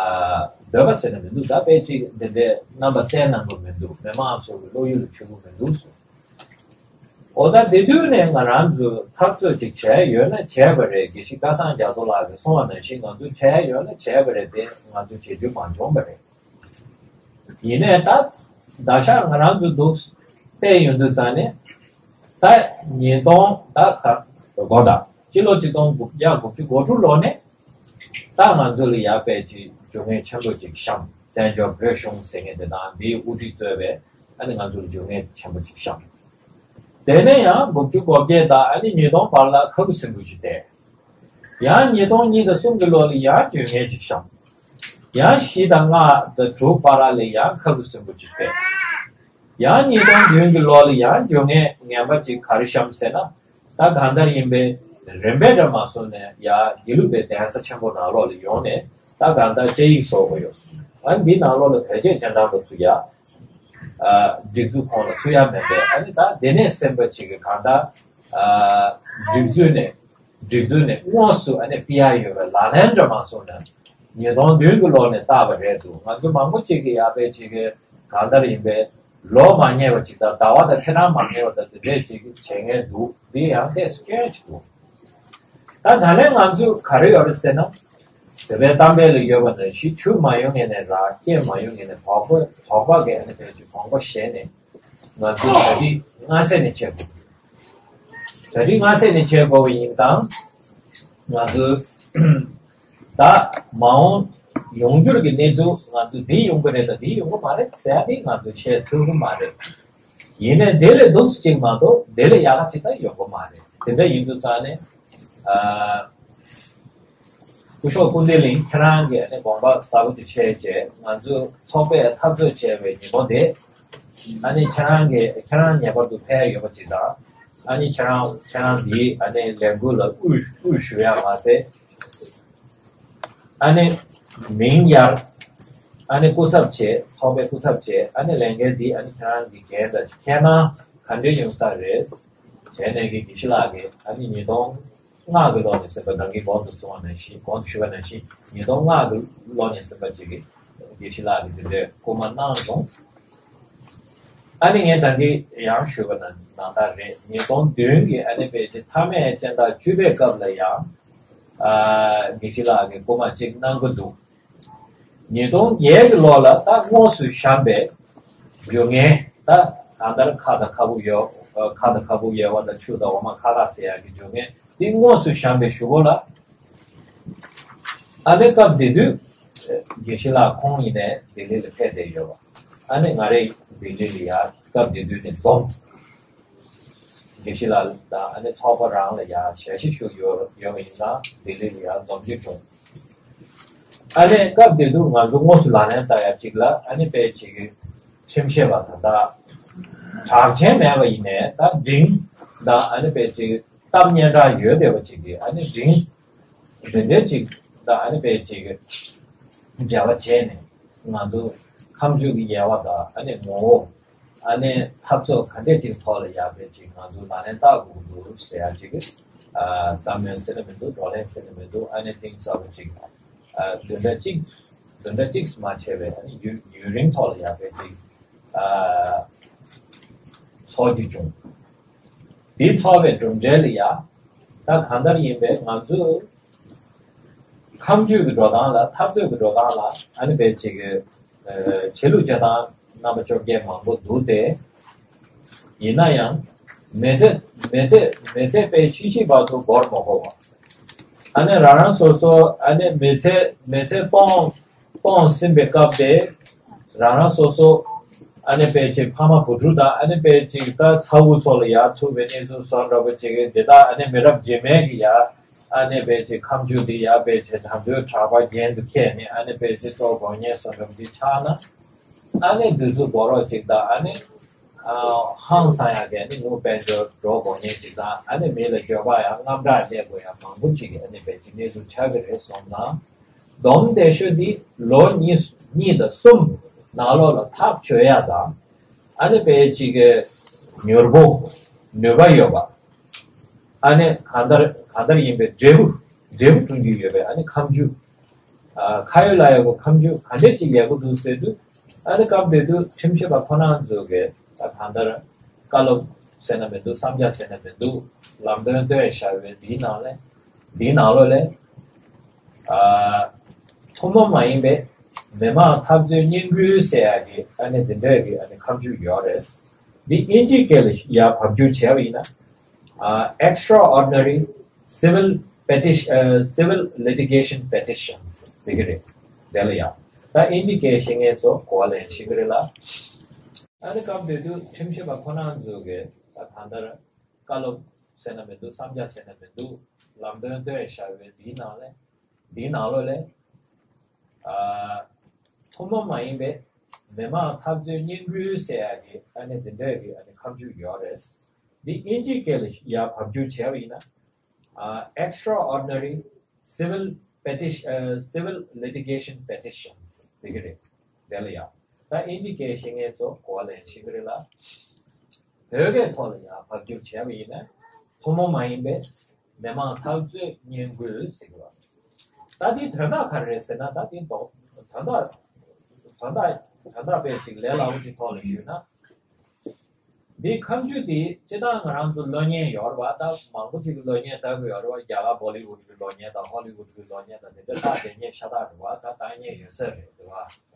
འདོད་པ་ཟེར་ནས་མི་འདུག་ད་ཕལ་ཆེར་འདི་འདྲའི་རྣམ་པ་བསྟན་གནང་གི་མི་འདུག་མི་མང་ཚོ་གི་བློ་ཡུལ་ལ་ཆུད་གི་མི་འདུག་གསུངས། འོ་ད་དེ་དུས་ནས་ང་རང་ཚོ་འཐབ་རྩོད་ཅིག་བྱས་ཡོད་ན་བྱས་པ་རེད། དགེ་བཤེས་སྐལ་བཟང་རྒྱ་མཚོ་ལགས་ཀྱིས་གསུངས་པ་ནང་བཞིན་ང་ཚོ་བྱས་ཡོད་ན་བྱས་པ་རེད་དེ་ང་ཚོ་བྱེད་རྒྱུ་མ་བྱུང་བ་རེད། ཡིན་ནའི་ད་ད་ཆ་ང་རང་ཚོ་འདུག་བལྟས་ཡོང་དུས་ཙང་ནས་ད་ཉིས་སྟོང་ད་ག་གོ་ད་སྤྱི་ལོ་གཅིག་སྟོང་དགུ་བརྒྱ་དགུ་བཅུ་གོ་དྲུག་ལོ་ནས་ད་ང་ཚོ་ལ་ཡ་པའི་ཅིག་རྒྱུ་དངོས་ཆེན་པོ་ཅིག་བཤམས། བཙན་བྱོལ་བོད་གཞུང་ཟེར་མཁན་དེ་དང་འདིའི་དབུ་ཁྲིད་གཙོས་པའི་ཨ་ནི་ང་ཚོ་ལ་རྒྱུ་དངོས་ཆེན་པོ་ཅིག་བཤམས། དེ་ནས་ཡང་དགུ་བཅུ་གོ་བརྒྱད་དང་ཨ་ནི་ཉིས་སྟོང་བར་ལ་ཁ་ཁུ་སིམ་པོ་ཞིག་བསྡད། ཡང་ཉིས་སྟོང་གཉིས་དང་གསུམ་གྱི་ལོ་ལ་ཡང་རྒྱུ་དངོས་ཅིག་བཤམས། ཡང་བཞི་དང་ལྔ་དང་དྲུག་བར་ལ་ཡང་ཁ་ཁུ་སིམ་པོ་ཅིག་བསྡད། ཡང་ཉིས་སྟོང་བདུན་གྱི་ལོ་ལ་ཡང་རྒྱུ་དངོས་ངན་པ་ཅིག་ག་རེ་བཤམས་ཟེར་ན། ད་གང་ལྟར་ཡིན་པའི་རིམ་པས་འདྲ་མ་སོང་ནས་ཡ་དགེ་ལུགས་པའི་གདན་ས་ཆེན་པོ་ནང་ལོགས་ལ་ཡོང་ནས་ད་གང་ལྟར་བཅའ་ཡིག་བཟོ་དགོས་ཡོད། ཨ་འདི་ནང་ལོགས་ལ་དོལ་རྒྱལ་རྗེས་འབྲང་པ་ཚོ་ཡ། ཨ་སྒྲིག་འཛུགས་ཁོངས་ལ་ཚུད་ཡ་མེད་པས་ཨ་ནི་ད་དེ་ནས་སེམས་པ་ཅིག་གི་གང་ལྟར་ཨ་སྒྲིག་འཛུགས་ནས་སྒྲིག་འཛུགས་ནས་དངོས་སུ་ཨ་ནི་ཕི་ཡ་ཡོད་པའི་ལག་ལེན་འདྲ་མ་སོང་ནས་ཉིས་སྟོང་བདུན་གྱི་ལོ་ནས་བཏགས་པ་རེད་འདུག་ང་ཚོ་མང་པོ་ཅིག་གིས་ཡ་པའི་ཅིག་གི་གང་ལྟར་ཡིན་པའི་ལོ་མ་ཉེ་བ་ཅིག་དང་ཟླ་བ་དང་ཚེས་གྲངས་མ་ཉེ་བ་དང་དེ་འདྲས་ཅིག་བྱེད་མཁན་འདུག་འདི་ཡང་ཏོག་ཙམ་སྐྱོན་ཅིག་འདུག་ད་ད་ལན་ང་ཚོས་ག་རེ་ཡོད་རེད་ཟེར་ན། དེ་པའི་གཏམ་དཔེ་ལ་ཡོད་པ་ནང་བཞིན་ཆུ་མ་ཡོང་ངེས་ནས་ར་སྐྱེས་མ་ཡོང་ངེས་ནས་དོག་པ་དོག་པ་གས་ནས་ཕལ་ཆེར་གོམ་པ་བཞེས་ནས། ང་ཚོས་གྲ་སྒྲིག་སྔ་ས་ནས་བྱེད་དགོས། གྲ་སྒྲིག་སྔ་ས་ནས་བྱེད་དགོས་པ་ཡིན་ཙང་། ང་ཚོས་ད་མ་འོངས་ཡོང་རྒྱུར་གྱི་གནས་ཚུལ། ང་ཚོས་འདི་ཡོང་གི་རེད་དང་འདི་ཡོང་གི་མ་རེད་ཟེར་ཡ་དེ་ང་ཚོས་བཤད་ཐུབ་ཀྱི་མ་རེད། ཡིན་ནའི་དེ་ལས་སྡུག་ཅིག་མ་གཏོགས་དེ་ལས་ཡག་ག་ཅིག་ད་ཡོང་གི་མ་རེད། དེ་འདྲ་ཡིན་དུས་ཙང་ནས། ཨ། སྐུ་ཞབས་ཀུན་བདེ་གླིང་ཁྱེད་རང་གིས་ཨ་ནི་དགོངས་པ་ཟབ་པོ་དེ་བཞེས་བྱས། ང་ཚོ་ཚོགས་པས་འཐབ་རྩོད་བྱས་པའི་ཉིན་མོ་དེ། ཨ་ནི་ཁྱེད་རང་གིས་ཁྱེད་རང་ངེས་པར་དུ་ཕེབས་ཡོད་པ་ཅིག་དང་། ཨ་ནི་ཁྱེད་རང་ཁྱེད་རང་འདིའི་ཨ་ནི་ལས་འགུལ་ལ་དབུ་དབུ་བཞུགས་ཡ་མ་ཟད། ཨ་ནི་མིང་གཡར། ཨ་ནི་སྐུ་ཚབ་བྱས། ཚོགས་པའི་སྐུ་ཚབ་བྱས། ཨ་ནི་ལས་འགན་འདི་ཨ་ནི་ཁྱེད་རང་གི་འགན་དང་ཁྱད་མ་ག་འདྲ་ཡོང་ས་རེད། བྱས་ནས་ཀྱི་དགེ་བཤེས་ལགས་ཀྱིས་ཨ་ནི་ཉིས་སྟོང་ལྔ་གི་ལོ་ནས་ཟིན་པ། ད་གིན་གོང་དུ་གསུངས་པ་ནང་བཞིན། གོང་དུ་ཞུས་པ་ནང་བཞིན་ཉིས་སྟོང་ལྔ་གི་ལོ་ནས་ཟིན་པ་ཅིག་གི་དགེ་བཤེས་ལགས་ཀྱིས་འདི་འདྲའི་སྐུལ་མ་གནང་སོང་། ཨ་ནི་ངས་ད་གིན་ཡང་ཞུས་པ་ནང་ནང་ལྟར་རེད། ཉིས་སྟོང་བདུན་གྱི་ཨ་ནི་ཕལ་ཆེར་མཐའ་མའི་སྤྱི་ཟླ་བཅུ་པའི་སྐབས་ལ་ཡང་། ཨ། དགེ་བཤེས་ལགས་ཀྱིས་སྐུལ་མ་གཅིག་གནང་གི་འདུག། ཉིས་སྟོང་བརྒྱད་ཀྱི་ལོ་ལ་ད་དངོས་སུ་བཤམས་པའི་སྒྱུར་མཁན། ད་གང་ལྟར་ཁ་དང་ཁ་སྦུབ་ཡོལ། ཁ་དང་ཁ་སྦུབ་ཡོལ་བ་དང་ཆུ་དང་འོ་མ་ཁ་ཁ་ཟེར་ཡག་གི་སྒྱུར་མཁན་དེ་དངོས་སུ་བཤམས་པའི་གཞུག་གུ་ལ། ཨ་ནི་སྐབས་དེ་དུས་དགེ་བཤེས་ལགས་ཁོང་ཡིན་ནའི་ལྡི་ལི་ལ་ཕེབས་བསྡད་ཡོད་པ། ཨ་ནི་ང་རེ་ལྡི་ལི་ལ་ཡ་སྐབས་དེ་དུས་ནས་འཛོམས། དགེ་བཤེས་ལགས་དང་ཨ་ནི་ཚོགས་པ་རང་ལ་ཡ་ཞལ་བཞེས་ཞུ་ཡོད་ཡོད་པ་ཡིན་ཙང་ལྡི་ལི་ལ་ཡ་འཛོམས་རྒྱུ་བྱུང་། ཨ་ནི་སྐབས་དེ་དུས་ང་ཚོ་དངོས་སུ་ལག་ལེན་བསྟར་ཡ་གཅིག་ལ། ཨ་ནི་དཔེ་ཅིག་གི་ཁྲིམས་ཞིབ་པ་ད་ལྟ་གྲགས་ཆེན་མེད་པ་ཡིན་ནའི་ད་འབྲིང་དང་། ཨ་ནི་དཔེ་ཅིག་གཏམ་སྙན་གྲགས་ཡོད་བསྡད་པ་ཅིག་གིས། ཨ་ནི་འབྲིང་དེ་འདྲ་ཅིག་དང་ཨ་ནི་དཔེ་ཅིག་གི་འབྲེལ་བ་བྱས་ནས། ང་ཚོ་ཁ་མཆུ་གི་དབྱེ་བ་དང་། ཨ་ནི་ངོ་བོ། ཨ་ནི་འཐབ་རྩོད་ག་འདྲས་ཅིག་ཐོག་ལ་ཡ་དཔེ་ཅིག་ང་ཚོ་ལག་ལེན་བསྟར་དགོས་ཀྱི་འདུག་ཟེར་ཡ་ཅིག་གི། ཨ། བཀའ་མོལ་ཟེར་ན་མི་འདུག། བགྲོ་གླེང་ཟེར་ན་མི་འདུག། ཨ་ནི་གཏིང་ཟབ་པོ་ཅིག། ཨ། བདུན་ཕྲག་གཅིག། བདུན་ཕྲག་གཅིག་མ་ཆད་པའི་ཨ་ནི་ཡུན་ཡུན་རིང་ཐོག་ལ་ཡ་དཔེ་ཅིག། ཨ། ཚོགས་རྒྱུ་བྱུང་། དེའི་ཚོགས་པའི་གྲུབ་འབྲས་ལ་ཡ། ད་གང་ལྟར་ཡིན་པས་ང་ཚོ་ཁ་མཆུ་གི་འགྲོ་སྟངས་ལ། འཐབ་རྩོད་ཀྱི་འགྲོ་སྟངས་ལ་ཨ་ནི་དཔེ་ཅིག་གི། ཨ། ཆོས་ལུགས་བྱེད་སྟངས་རྣམ་པ་བཅོ་བརྒྱད་མང་པོ་འདུག་སྟེ། ཡིན་ན་ཡང་མི་ཚེ་མི་ཚེ་མི་ཚེ་དཔེ་ཤི་ཤི་བར་དུ་འགོར་མ་དགོས་པ། ཨ་ནི་རང་རང་སོ་སོ། ཨ་ནི་མི་ཚེ་མི་ཚེ་སྟོང་སྟོང་ཟིན་པའི་སྐབས་དེ། རང་རང་སོ་སོ། ཨ་ནི་དཔེ་ཅིག་ཕ་མ་བུ་ཕྲུག་དང་། ཨ་ནི་དཔེ་ཅིག་ད་ཚ་བོ་ཚོ་ལ་ཡ་ཐུག་པའི་གནས་ཚུལ་སོགས་འདྲ་པོ་ཅིག་གི་འདི་དག་ཨ་ནི་མི་རབས་རྗེས་མའི་གི་ཡ། ཨ་ནི་དཔེ་ཅིག་ཁ་མཆུ་འདི་ཡ་དཔེ་ཅིག་དང་དོའི་གྲགས་པ་རྒྱན་དུ་འཁྱེར་ནས། ཨ་ནི་དཔེ་ཅིག་གཙོ་དགོས་ངེས་སོགས་འདྲ་པོ་ཅིག་ཆགས་ན། ཨ་ནི་འདི་ཚོ་དགོས་རོགས་ཅིག་དང་། ཨ་ནི། ཨ། ཧང་སང་ཡག་གི་ཨ་ནི་ངུ་དཔལ་འབྱོར་འགྲོ་དགོས་ངེས་ཅིག་དང་། ཨ་ནི་མི་ལ་འགྱོད་པ་ཡང་དངངས་སྐྲག་སླེབས་དགོས་ཡག་མང་པོ་ཅིག་གི་ཨ་ནི་དཔེ་ཅིག་གནས་ཚུལ་ཆགས་ཀྱི་རེད་སོང་ཙང་། སྡོམ་དེ་ཤོད་འདི་ལོ་གཉིས་གཉིས་དང་གསུམ་ནང་ལོགས་ལ་ཐག་གཅོད་ཡག་དང་། ཨ་ནི་དཔེ་ཅིག་གི་མྱུར་པོ་ནུས་པ་ཡོད་པ། ཨ་ནི་གང་ལྟར་གང་ལྟར་ཡིན་པའི་འབྲས་བུ་འབྲས་བུ་བསྐྲུན་རྒྱུ་ཡོད་པའི་ཨ་ནི་ཁ་མཆུ། ཨ། ཁ་ཡོད་ལག་ཡོད་ཀྱི་ཁ་མཆུ་ག་འདྲས་ཅིག་ཡག་པོ་འདུག་ཟེར་དུས། ཨ་ནི་སྐབས་དེ་དུས་ཁྲིམས་ཞིབ་པ་ཁོ་རང་ཚོ་གིས་ད་གང་ལྟར་བཀའ་སློབ་ཟེར་ན་མི་འདུག། བསམ་འཆར་ཟེར་ན་མི་འདུག། ལམ་སྟོན་བཏོན་བཞག་པའི་འདིའི་ནང་ལས། འདིའི་ནང་ལོགས་ལས། ཨ། ཐུན་མོང་མ་ཡིན་པའི་མི་མང་འཐབ་རྩོད་བསྙེན་བཀུར་ཟེར་ཡག་གི་ཨ་ནི་འདི་འདྲ་གི་ཨ་ནི་ཁ་མཆུ་ཡོད་རེད། འདི་དབྱིན་ཇིའི་སྐད་ལ་ཡར་ཕབ་བསྒྱུར་བྱས་པ་ཡིན་ན། ཨ། Extraordinary Civil Petition། ཨ། Civil Litigation Petition ཟེར་གྱི་རེད། དེ་ལ་ཡང་ད་དབྱིན་ཇི་སྐད་ཤེས་མཁན་ཚོ་གོ་བ་ལེན་ཤེས་ཀྱི་རེད་ལ། ཨ་ནི་སྐབས་དེ་དུས་ཁྲིམས་ཞིབ་པ་ཁོ་རང་ཚོ་གིས་ད་གང་ལྟར་བཀའ་སློབ་ཟེར་ན་མི་འདུག། བསམ་འཆར་ཟེར་ན་མི་འདུག། ལམ་སྟོན་བཏོན་བཞག་པའི་འདིའི་ནང་ལས། འདིའི་ནང་ལོགས་ལས། ཨ། ཐུན་མོང་མ་ཡིན་པའི་མི་མང་འཐབ་རྩོད་བསྙེན་བཀུར་ཟེར་ཡག་གི་ཨ་ནི་འདི་འདྲ་གི་ཨ་ནི་ཁ་མཆུ་ཡོད་རེད། འདི་དབྱིན་ཇིའི་སྐད་ལ་ཡར་ཕབ་བསྒྱུར་བྱས་པ་ཡིན་ན། ཨ། Extraordinary Civil Petition། ཨ། Civil Litigation Petition ཟེར་གྱི་རེད། དེ་ལ་ཡང་ད་དབྱིན་ཇི་སྐད་ཤེས་མཁན་ཚོ་གོ་བ་ལེན་ཤེས་ཀྱི་རེད་ལ། བོད་སྐད་ཐོག་ལ་ཡང་ཕབ་བསྒྱུར་བྱས་པ་ཡིན་ན། ཐུན་མོང་མ་ཡིན་པའི་མི་མང་འཐབ་རྩོད་བསྙེན་བཀུར་ཟེར་གྱི་རེད། ད་འདིའི་དོན་དག་ག་རེ་རེད་ཟེར་ན། ད་འདིའི་དོན་དག་དོན་དག་དོན་དག་དཔེ་ཅིག་ལས་སླ་པོ་ཅིག་ཐོག་ལ་ཞུས་ན། འདིའི་ཁ་མཆུ་དེ་སྤྱིར་བཏང་ང་རང་ཚོ་ཀློག་མཁན་ཡོད་རེད་པ། ད་མང་པོ་ཅིག་གིས་ཀློག་མཁན་ལྟ་གི་ཡོད་རེད་པ། རྒྱ་གར་བོ་ལི་ཝུཌ་གི་ཀློག་མཁན་དང་ཧོ་ལི་ཝུཌ་གི་ཀློག་མཁན་དང་དེ་འདྲ་ལྟ་བསྡད་མཁན་ཤ་སྟག་རེད་པ། ད་ལྟ་མཁན་ཡོད་ས་རེད། རེད་པ།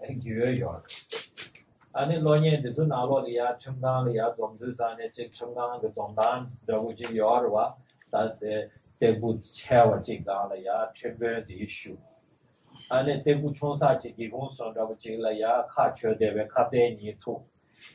རྒྱུས་ཡོད་རེད། ཨ་ནི་གློག་བརྙན་འདི་ཚོ་ནང་ལོགས་ལ་ཡ་ཁྲིམས་ཁང་ལ་ཡ་འཛོམས་དུས་ཙང་ནས་ཅིག་ཁྲིམས་ཁང་གི་འཛོམས་སྟངས་འདྲ་བོ་ཅིག་ཡོད་རེད་བ། ད་དེ་སྟེགས་བུ་ཆེ་བ་ཅིག་སྒང་ལ་ཡ་ཁྲིམས་དཔོན་དེ་བཞུགས། ཨ་ནི་སྟེགས་བུ་ཆུང་ས་ཅིག་སྒེའུ་ཁུང་བཟོ་འདྲ་བོ་ཅིག་ལ་ཡ་ཁ་ཆོས་སྡེ་བའི་ཁ་གཏད་གཉིས་ཐུག་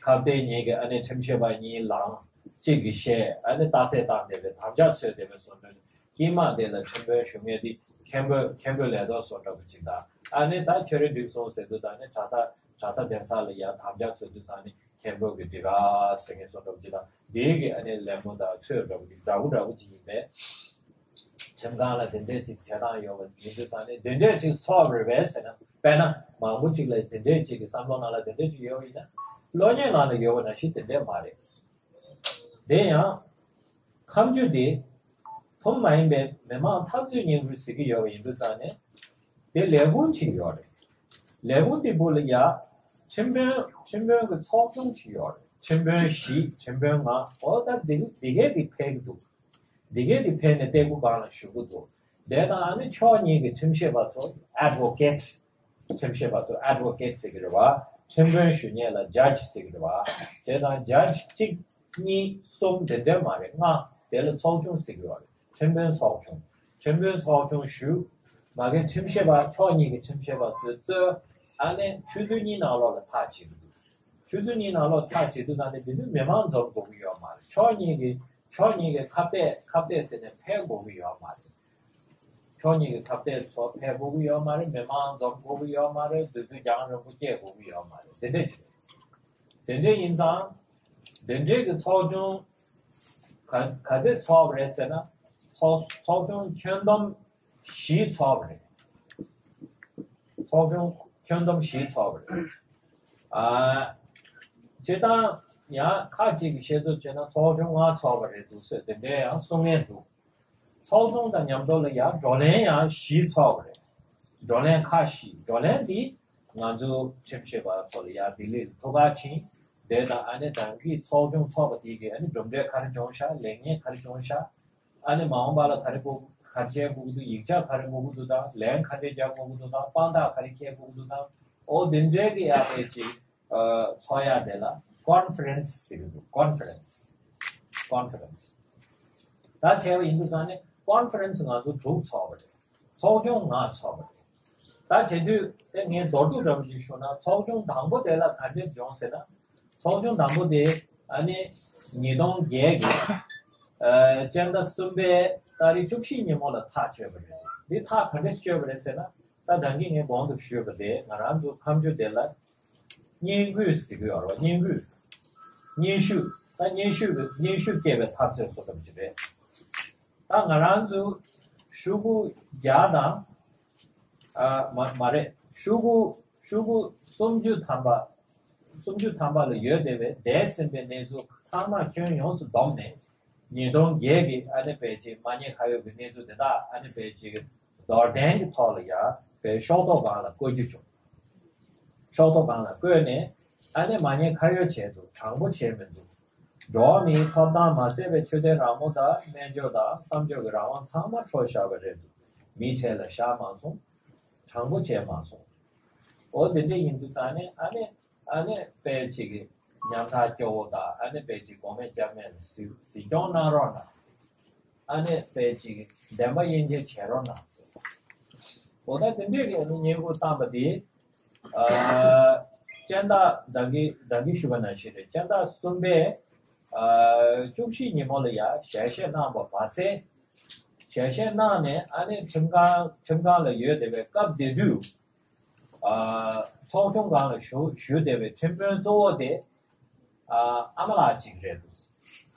ཁ་གཏད་གཉིས་ཀྱི་ཨ་ནི་ཁྲིམས་ཞིབ་པ་གཉིས་ལངས། གཅིག་གིས་བཤད། ཨ་ནི་རྟགས་གསལ་བཏང་བསྡད་པའི་དམ་བཅའ་འཚོལ་བསྡད་པའི་བཟོ་འདྲ། དཀྱིལ་མ་དེ་ལ་ཁྲིམས་དཔོན་ཞུ་མཁན་དེ་མཁན་པོ་མཁན་པོའི་ལས་ཐོག་བཟོ་འདྲ་པོ་ཅིག་དང་། ཨ་ནི་ད་ཁྱོད་རེ་འགྲིག་སོང་ཟེར་དུས་ད་ནི་གྲྭ་ས་གྲྭ་ས་གདན་ས་ལ་ཡ་དམ་བཅའ་འཚོལ་དུས་ད་ནི་མཁན་པོ་གི་འགྲིག་ག་ཟེར་མཁན་བཟོ་འདྲ་པོ་ཅིག་དང་། དེའི་གི་ཨ་ནི་ལད་མོ་དང་ཚོས་འདྲ་པོ་ཅིག་འདྲ་པོ་འདྲ་པོ་ཅིག་ཡིན་པས། ཁྲིམས་ཁང་ལ་དེ་འདྲས་ཅིག་བྱེད་སྟངས་ཡོད་པ་ཡིན་དུས་ཙང་ནས་དེ་འདྲས་ཅིག་ཚོགས་རེད་པས་ཟེར་ན། དཔེར་ན་མང་པོ་ཅིག་ལ་དེ་འདྲས་ཅིག་གི་བསམ་བློ་ནང་ལ་དེ་འདྲས་ཅིག་ཡོད་པ་ཡིན་ན། གློག་བརྙན་ནང་ལ་ཡོད་པ་ནང་བཞིན་དེ་འདྲས་མ་རེད། དེ་ཡང་། ཁ་མཆུ་དེ་ཐུམ་མ་ཡིན་པའི་མི་མང་འཐབ་རྩོད་སྙིང་པོ་ཟེར་གྱི་ཡོད་པ་ཡིན་དུས་ཙང་ནས། དེ་ལས་ཁུངས་ཅིག་ཡོད་རེད། ལས་ཁུངས་དེ་བུ་ལ་ཡ། ཁྲིམས་དཔོན་ཁྲིམས་དཔོན་གྱི་ཚོགས་ཆུང་ཅིག་ཡོད་རེད། ཁྲིམས་དཔོན་བཞི་ཁྲིམས་དཔོན་ལྔ། འོ་ད་འདི་འདི་གས་འདི་ཕེབས་ཀྱི་འདུག་འདི་གས་འདི་ཕེབས་ནས་སྟེགས་བུ་སྒང་ལ་བཞུགས་ཀྱི་འདུག་དེ་དང་ཨ་ནི་ཕྱོགས་གཉིས་ཀྱི་ཁྲིམས་ཞིབ་པ་ཚོ་ཨེཌ་བོ་ཀེཊ། ཁྲིམས་ཞིབ་པ་ཚོ་ཨེཌ་བོ་ཀེཊ་ཟེར་གྱི་རེད་བ། ཁྲིམས་དཔོན་ཞུ་མཁན་ལ་ཇཇ་ཟེར་གྱི་རེད་བ། དེ་དང་ཇཇ་གཅིག་གཉིས་གསུམ་དེ་འདྲ་མ་རེད། ལྔ། དེ་ལ་ཚོགས་ཆུང་ཟེར་གྱི་རེད་བ། ཁྲིམས་དཔོན་ཚོགས་ཆུང་། ཁྲིམས་དཔོན་ཚོགས་ཆུང་ཞུ། མ་གི་ཁྲིམས་ཞིབ་པ་ཕྱོགས་གཉིས་ཀྱི་ཁྲིམས་ཞིབ་པ་ཚོས་གཙོས། ཨ་ནི་ཆུ་ཚོད་གཉིས་ནང་ལོགས་ལ་ཐག་བཅད་ཀྱི་འདུག་ཆུ་ཚོད་གཉིས་ནང་ལོགས་ཐག་བཅད་དུས་ཙང་ནས་དེ་དུས་མི་མང་འཛོམས་དགོས་ཀྱི་ཡོད་མ་རེད། ཕྱོགས་གཉིས་ཀྱི་ཕྱོགས་གཉིས་ཀྱི་ཁ་གཏད་ཁ་གཏད་ཟེར་ནས་ཕེབས་དགོས་ཀྱི་ཡོད་མ་རེད། ཕྱོགས་གཉིས་ཀྱི་ཁ་གཏད་ཚོ་ཕེབས་དགོས་ཀྱི་ཡོད་མ་རེད། མི་མང་འཛོམས་དགོས་ཀྱི་ཡོད་མ་རེད། དུས་ཚོད་རྒྱང་རིང་པོ་སྐྱེལ་དགོས་ཀྱི་ཡོད་མ་རེད། དེ་འདྲས་ཅིག་རེད། དེ་འདྲས་ཡིན་ཙང་། དེ་འདྲས་ཀྱི་ཚོགས་ཆུང་ག་ག་ཚོད་ཚོགས་པ་རེད་ཟེར་ན། ཚོགས་ཚོགས་ཆུང་ཁྱོན་བསྡོམས་བཞི་ཚོགས་པ་རེད། ཚོགས་ཆུང་ཁྱོན་བསྡོམས་བཞི་ཚོགས་པ་རེད། ཨ། སྤྱིར་བཏང་ཡང་ཁག་ཅིག་གིས་བཤད་ཚུལ་བྱས་ན་ཚོགས་ཆུང་ལྔ་ཚོགས་པ་རེད་འདུག་ཟེར་དེ་འདྲས་ཡང་གསུང་མཁན་འདུག་ཚོགས་ཆུང་དང་མཉམ་དུ་ལ་ཡང་བགྲོ་གླེང་ཡང་བཞི་ཚོགས་པ་རེད། བགྲོ་གླེང་ཁག་བཞི། བགྲོ་གླེང་འདི་ང་ཚོ་ཁྲིམས་ཞིབ་པ་ཚོ་ལ་ཡང་ལྡི་ལི་ལ་ཐུག་ག་ཕྱིན། དེ་དང་ཨ་ནི་ད་གིན་ཚོགས་ཆུང་ཚོགས་པ་དེ་གི་ཨ་ནི་གྲུབ་འབྲས་ག་རེ་བྱུང་ཤག་ལེགས་ཉེས་ག་རེ་བྱུང་ཤག་ཨ་ནི་མ་འོངས་པ་ལ་ག་རེ་དགོས་ག་རེ་བྱེད་དགོས་ཀྱི་འདུག་ཡིག་ཆ་ག་རེ་དགོས་ཀྱི་འདུག་དང་། ལན་ག་འདྲས་རྒྱག་དགོས་ཀྱི་འདུག་དང་། དཔང་རྟགས་ག་རེ་འཁྱེར་དགོས་ཀྱི་འདུག་དང་། ཨོ་དེ་འདྲའི་གི་ཡ་དེ་ཅིག་ཨ་ཚོགས་ཡ་དེ་ལ་ཀོན་ཧྥ་རན་སི་ཟེར་གྱི་འདུག་ཀོན་ཧྥ་རན་སི། ཀོན་ཧྥ་རན་སི། ད་བྱས་པ་ཡིན་དུས་ཙང་ནས་ཀོན་ཧྥ་རན་སི་ང་ཚོ་དྲུག་ཚོགས་པ་རེད། ཚོགས་ཆུང་ལྔ་ཚོགས་པ་རེད། ད་བྱེད་དུས་དེ་ངས་མདོར་བསྡུས་འདྲ་པོ་ཞིག་ཞུ་ན། ཚོགས་ཆུང་དང་པོ་དེ་ལ་ག་འདྲས་བྱུང་ཟེར་ན། ཚོགས་ཆུང་དང་པོ་དེ་ཨ་ནི་ཉིས་སྟོང་བརྒྱད་ཀྱི་ཨ་སྤྱི་ཟླ་གསུམ་པའི་ཏ་རིག་བཅུ་བཞི་ཉིན་མོ་ལ་ཐག་གཅོད་པ་རེད། འདི་ཐག་ག་འདྲས་གཅོད་པ་རེད་ཟེར་ན། ད་ད་གིན་ངས་གོང་དུ་ཞུས་པ་དེ་ང་རང་ཚོ་ཁ་མཆུ་དེ་ལ་སྙན་བརྒྱུད་ཟེར་གྱི་ཡོད་རེད་བ། སྙན་བརྒྱུད། སྙན་ཞུ། ད་སྙན་ཞུ་གི་སྙན་ཞུ་སྐྱེལ་བའི་འཐབ་རྩོད་བཟོ་ཐབས་ཅིག་རེད། ད་ང་རང་ཚོ་ཤོག་གུ་བརྒྱ་དང་། ཨ་མ་མ་རེད། ཤོག་གུ་ཤོག་གུ་སུམ་ཅུ་ཐམ་པ། སུམ་ཅུ་ཐམ་པ་ལ་ཡོད་བསྡད་པའི་འདས་ཟིན་པའི་གནས་ཚུལ་ཚང་མ་ཁྱོན་ཡོངས་སུ་བསྡོམས་ནས། ཉིས་སྟོང་བརྒྱད་ཀྱི་ཨ་ནི་ཕལ་ཆེར་མ་ཉེས་ཁ་གཡོགས་ཀྱི་གནས་ཚུལ་དེ་དག་ཨ་ནི་ཕལ་ཆེར་རྡོར་གདན་གྱི་ཐོག་ལ་ཡ་ཕར་ཤོག་ཐོག་སྒང་ལ་བཀོད་རྒྱུ་བྱུང་། ཤོག་ཐོག་སྒང་ལ་བཀོད་ནས་ཨ་ནི་མ་ཉེས་ཁ་གཡོགས་བྱས་འདུག་དྲང་པོ་བྱས་མི་འདུག་འགྲོ་བ་མིའི་ཐོབ་ཐང་མ་ཟད་པའི་ཆོས་དད་རང་དབང་དང་། རྣལ་འབྱོར་དང་བསམ་སྤྱོད་ཀྱི་རང་དབང་ཚང་མ་འཕྲོག་བཞག་པ་རེད་འདུག་མིའི་གྲལ་ལ་བཞག་མ་སོང་། དྲང་པོ་བྱས་མ་སོང་། འོ་དེ་འདྲ་ཡིན་དུས་ཙང་ནས་ཨ་ནི། ཨ་ནི་དཔེ་ཅིག་ཉམ་ཐག་སྐྱོ་བོ་དང་། ཨ་ནི་དཔེ་ཅིག་གོ་མེད་སྐྱབས་མེད་ལ་གཟིགས་གཟིགས་སྐྱོང་གནང་རོགས་གནང་། ཨ་ནི་དཔེ་ཅིག་བདེན་པ་དབྱེ་འབྱེད་བྱེད་རོགས་གནང་ཟེར། འོ་ད་དེ་འདྲས་ཀྱི་ཨ་ནི་བསྙེན་བཀུར་བཏང་པ་དེ། ཨ་སྤྱན་བདག་ད་གིན་ད་གིན་ཞུས་པ་ནང་བཞིན་རེད། སྤྱན་བདག་གསུམ་པས་ཨ་བཅུ་བཞི་ཉིན་མོ་ལ་ཡ་ཞལ་བཞེས་གནང་བ་མ་ཟད། ཞལ་བཞེས་གནང་ནས་ཨ་ནི་ཁྲིམས་ཁང་ཁྲིམས་ཁང་ལ་ཡོད་བསྡད་པའི་སྐབས་དེ་དུས། ཨ་ཚོགས་ཆུང་སྒང་ལ་བཞུགས་བཞུགས་བསྡད་པའི་ཁྲིམས་དཔོན་གཙོ་བོ་དེ་ཨ་ཨ་མ་ལགས་ཅིག་རེད་འདུག་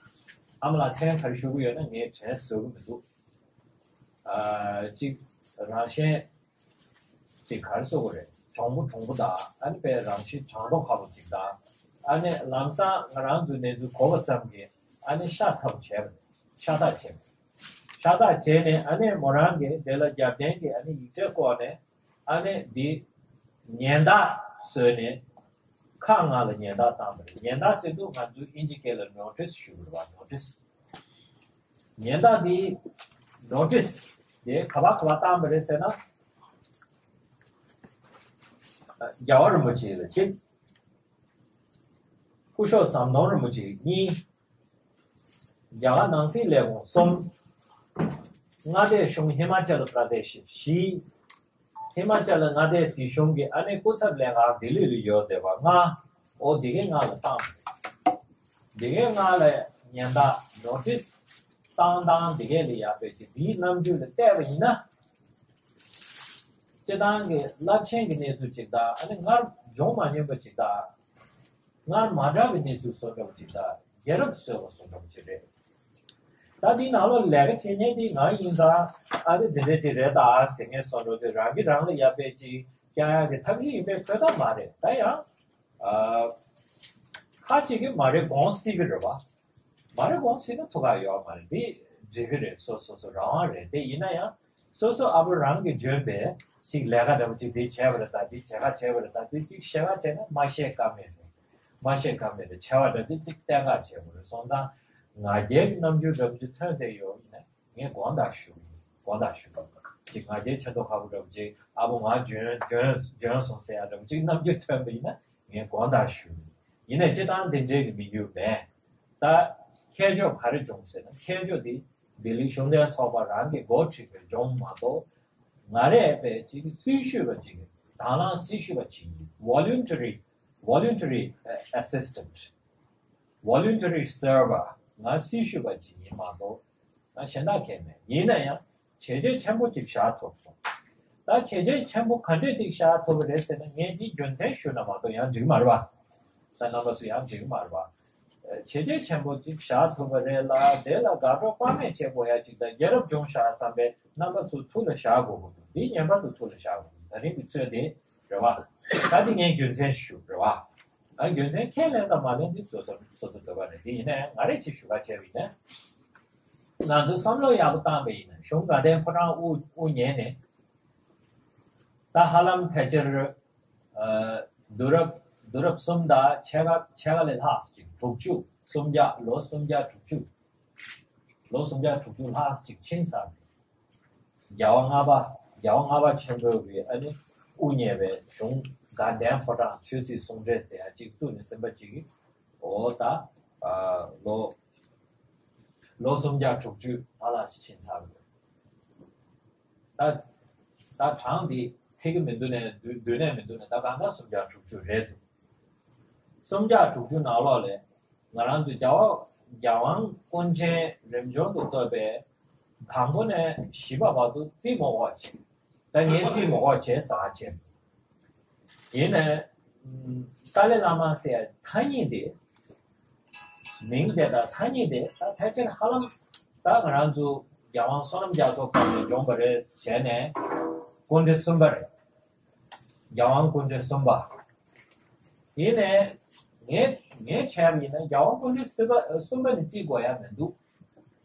ཨ་མ་ལགས་མཚན་ག་རེ་ཞུ་གི་ཡོད་ན་ངས་དྲན་གསོ་གི་མི་འདུག་ཨ་གཅིག་རང་བཞིན་གཅིག་ག་རེ་ཟེར་དགོས་རེད། གྱོང་པོ་གྲུང་པོ་དང་། ཨ་ནི་དཔེ་རང་བཞིན་གྱང་མདོག་ཁ་པོ་ཅིག་དང་། ཨ་ནི་ལམ་སང་ང་རང་ཚོའི་གནས་ཚུལ་གོ་བ་ཙམ་གྱིས་ཨ་ནི་ཤ་ཚ་པོ་བྱས་པ་རེད། ཤ་སྟག་བྱས་པ་རེད། ཤ་སྟག་བྱས་ནས་ཨ་ནི་མོ་རང་གིས་དེ་ལ་རྒྱབ་རྟེན་གྱི་ཨ་ནི་ཡིག་ཆ་བཀོད་ནས། ཨ་ནི་འདི་ཉེན་བརྡ་བཟོས་ནས་ཁག་ལྔ་ལ་ཉེན་བརྡ་བཏང་བ་རེད། ཉེན་བརྡ་ཟེར་དུས་ང་ཚོའི་ཨིན་ཇི་སྐད་ལ་ནོ་ཊིས་ཞུ་གི་རེད་བ། ནོ་ཊིས། ཉེན་བརྡ་འདི་ནོ་ཊིས་དེ་ག་པར་ག་པར་བཏང་བ་རེད་ཟེར་ན། རྒྱལ་བ་རིན་པོ་ཆེ་ལ་གཅིག་སྐུ་ཞབས་ཟམ་གདོང་རིན་པོ་ཆེ་གཉིས། རྒྱ་གར་ནང་སྲིད་ལས་ཁུངས་གསུམ། མངའ་སྡེ་གཞུང་ཧི་མ་ཅལ་པྲ་དེ་ཤི་བཞི། ཧི་མ་ཅལ་མངའ་སྡེའི་སྲིད་གཞུང་གི་ཨ་ནི་སྐུ་ཚབ་ལས་ཁང་ལྡི་ལི་ལ་ཡོད་བསྡད་པ་ལྔ། འོ་འདི་གའི་ལྔ་ལ་བཏང་། འདི་གའི་ལྔ་ལ་ཉེན་བརྡ་ནོ་ཊིས་བཏང་སྟངས་འདི་གའི་ལ་ཡག་པོ་ཅིག་འདིའི་རྣམ་འགྱུར་ལ་བལྟས་པ་ཡིན་ན། སྤྱི་བཏང་གི་རླབས་ཆེན་གྱི་གནས་ཚུལ་ཅིག་དང་ཨ་ནི་སྔར་བྱུང་མ་མྱོང་པ་ཅིག་དང་། སྔར་མ་གྲགས་པའི་གནས་ཚུལ་བཟོ་འདྲ་པོ་ཅིག་དང་རྒྱལ་རབས་བཟོས་པ་བཟོ་འདྲ་པོ་ཅིག་རེད། ད་འདིའི་ནང་ལོགས་ལས་ཀ་བྱེད་མཁན་དེ་ང་ཡིན་ཙང་ཨ་རེ་འདི་འདྲ་ཅིག་རེད་ད་ཟེར་མཁན་བཟོ་འདྲ་ཅིག་རང་གིས་རང་ལ་ཡག་པོ་ཅིག་རྒྱག་ཡག་གི་ཐབས་ཤེས་ཡིན་པའི་ཁོ་ཐག་མ་རེད། ད་ཡང་ཨ་ཁ་ཅིག་གིས་མ་རེད་དགོངས་སྲིད་ཀྱི་རེད་བ། མ་རེད་དགོངས་སྲིད་ན་ཐུགས་ཁག་ཡོད་མ་རེད། འདི་འགྲིག་གི་རེད། སོ་སོ་སོ་རང་དབང་རེད། དེ་ཡིན་ན་ཡང་སོ་སོ་ཨ་བུ་རང་གིས་འཇོན་པའི་ཅིག་ལས་ཀ་འདྲ་པོ་ཅིག་འདི་བྱས་པ་རེད་ད་འདི་བྱེད་ཁ་བྱས་པ་རེད་ད་འདི་ཅིག་ཤེས་ཁ་བྱས་ན་མ་ཤེས་ཀ་མེད་རེད། མ་ཤེས་ཀ་མེད་རེད། བྱས་པ་འདྲ་ཅིག་ཅིག་གཏན་འཁེལ་བྱས་པ་རེད། སོང་ཙང་ང་རྒྱལ་གྱི་རྣམ་འགྱུར་འདྲ་པོ་ཅིག་ཐོན་བསྡད་ཡོད་ཡིན་ན་ངས་དགོངས་དག་ཞུ་གི་ཡིན། དགོངས་དག་ཞུ་གི་ཡིན། ཅིག་ང་རྒྱལ་ཆེ་མདོག་ཁ་པོ་འདྲ་པོ་ཅིག་ཨ་བུ་ང་འཇོན་འཇོན་འཇོན་སོང་ཟེར་ཡ་འདྲ་པོ་ཅིག་རྣམ་འགྱུར་ཐོན་པ་ཡིན་ན་ངས་དགོངས་དག་ཞུ་གི་ཡིན། ཡིན་ནའི་སྤྱི་བཏང་འདི་འདྲའི་གི་མི་འགྱུར་མེད། ད་ཁྱད་ཆོས་ག་རེ་བྱུང་ཟེར་ན་ཁྱད་ཆོས་དེ་ལྡི་ལི་གཞུང་འབྲེལ་ཚོགས་པ་རང་གིས་འགོ་ཁྲིད་པའི་ལྗོངས་མ་གཏོགས་ང་རས་པའི་ཅིག་སྲི་ཞུ་བ་ཅིག་དང་བླངས་སྲི་ཞུ་བ་ཅིག་ཡིན། voluntary voluntary assistant voluntary server ང་སྲི་ཞུ་བ་ཅིག་ཡིན་མ་གཏོགས་ང་གཞན་དག་གས་མེད། ཡིན་ན་ཡང་བྱས་རྗེས་ཆེན་པོ་ཅིག་བཞག་ཐུབ་སོང་། ད་བྱས་རྗེས་ཆེན་པོ་ག་འདྲས་ཅིག་བཞག་ཐུབ་པ་རེད་ཟེར་ན་ངས་འདི་རྒྱུ་མཚན་ཞུ་ན་མ་གཏོགས་ཡང་འགྲིག་མ་རེད་བ། ད་རྣམ་པ་ཚོ་ཡང་འགྲིག་མ་རེད་བ། བྱས་རྗེས་ཆེན་པོ་ཅིག་བཞག་ཐུབ་པ་རེད་ལ་དེ་ལ་དགའ་སྤྲོ་དཔག་མེད་བྱེད་དགོས་ཡ་ཅིག་དང་རྒྱལ་རབས་སྦྱོང་བཞག་བསམ་པའི་རྣམ་པ་ཚོ་ཐུགས་ལ་བཞག་དགོས་ཀྱི་འདུག་འདི་ངེས་པར་དུ་ཐུགས་ལ་བཞག་དགོས་ཀྱི་འདུག་ད་རིང་གི་ཚོད་དེ་རེད་བ། ད་འདི་ངས་རྒྱུ་མཚན་ཞུ་རེད་བ། ཨ་རྒྱུ་མཚན་ཁས་ལེན་དང་མ་ལེན་འདི་སོ་སོ་སོ་སོ་འདོད་པ་རེད། དེ་ཡིན་ན་ང་རེ་ཅིག་ཞུ་ག་བྱས་པ་ཡིན་ན། ང་ཚོ་བསམ་བློ་ཡག་པོ་བཏང་པ་ཡིན་ན་གཞུང་དགའ་ལྡན་ཕོ་བྲང་དབུ་དབུ་ཉན་ནས། ད་ཧ་ལམ་ཕལ་ཆེར་ཨ་དུས་རབས་དུས་རབས་གསུམ་དང་ཕྱེད་ཀ་ཕྱེད་ཀ་ལས་ལྷག་ཅིག་དྲུག་ཅུ་སུམ་བརྒྱ་ལོ་སུམ་བརྒྱ་དྲུག་ཅུ། ལོ་སུམ་བརྒྱ་དྲུག་ཅུ་ལྷག་ཅིག་ཕྱིན་ཚར། རྒྱལ་བ་ལྔ་པ་རྒྱལ་བ་ལྔ་པ་ཆེན་པོའི་གི་ཨ་ནི་དབུ་བརྙེས་པའི་གཞུང་དགའ་ལྡན་ཕོ་བྲང་ཆོས་སྲིད་ཟུང་འབྲེལ་ཟེར་ཡ་གཅིག་བཙུགས་ནས་ཟིན་པ་གཅིག་གིས་འོ་ད་ཨ་ལོ་ལོ་སུམ་བརྒྱ་དྲུག་ཅུ་ལྷག་ལྷག་ཅིག་ཕྱིན་ཚར་རེད། ད་ད་གྲངས་འདི་ཐིག་གི་མི་འདུག་ནས་བསྡུས་བསྡུས་ནས་མི་འདུག་ནས་ད་གང་ལྟར་སུམ་བརྒྱ་དྲུག་ཅུ་རེད་འདུག་སུམ་བརྒྱ་དྲུག་ཅུ་ནང་ལོགས་ལས་ང་རང་ཚོ་རྒྱལ་བ་རྒྱལ་དབང་ཀུན་མཁྱེན་རིམ་བྱོན་དུ་གཏོད་པའི་དང་པོ་ནས་བཞི་པ་བར་དུ་རྩིས་མོ་འོག་བྱས། ད་ངས་རྩིས་མོ་འོག་བྱས་ཟ་བྱས། ཡིན་ནས་ཏཱ་ལའི་བླ་མ་ཟེར་ཐ་སྙད་དེ། མིང་དེ་དང་ཐ་སྙད་དེ་ད་ཕལ་ཆེར་ཧ་ལམ་ད་ང་རང་ཚོ་རྒྱལ་དབང་བསོད་ནམས་རྒྱ་མཚོ་སྐབས་ནས་བྱུང་བ་རེད་བྱས་ནས་སྐུ་ཕྲེང་གསུམ་པ་རེད། རྒྱལ་དབང་སྐུ་ཕྲེང་གསུམ་པ། ཡིན་ནས་ངས་ངས་བྱས་པ་ཡིན་ན་རྒྱལ་དབང་སྐུ་ཕྲེང་གསུམ་པ་གསུམ་པ་ནས་བརྩི་དགོས་ཡ་མི་འདུག་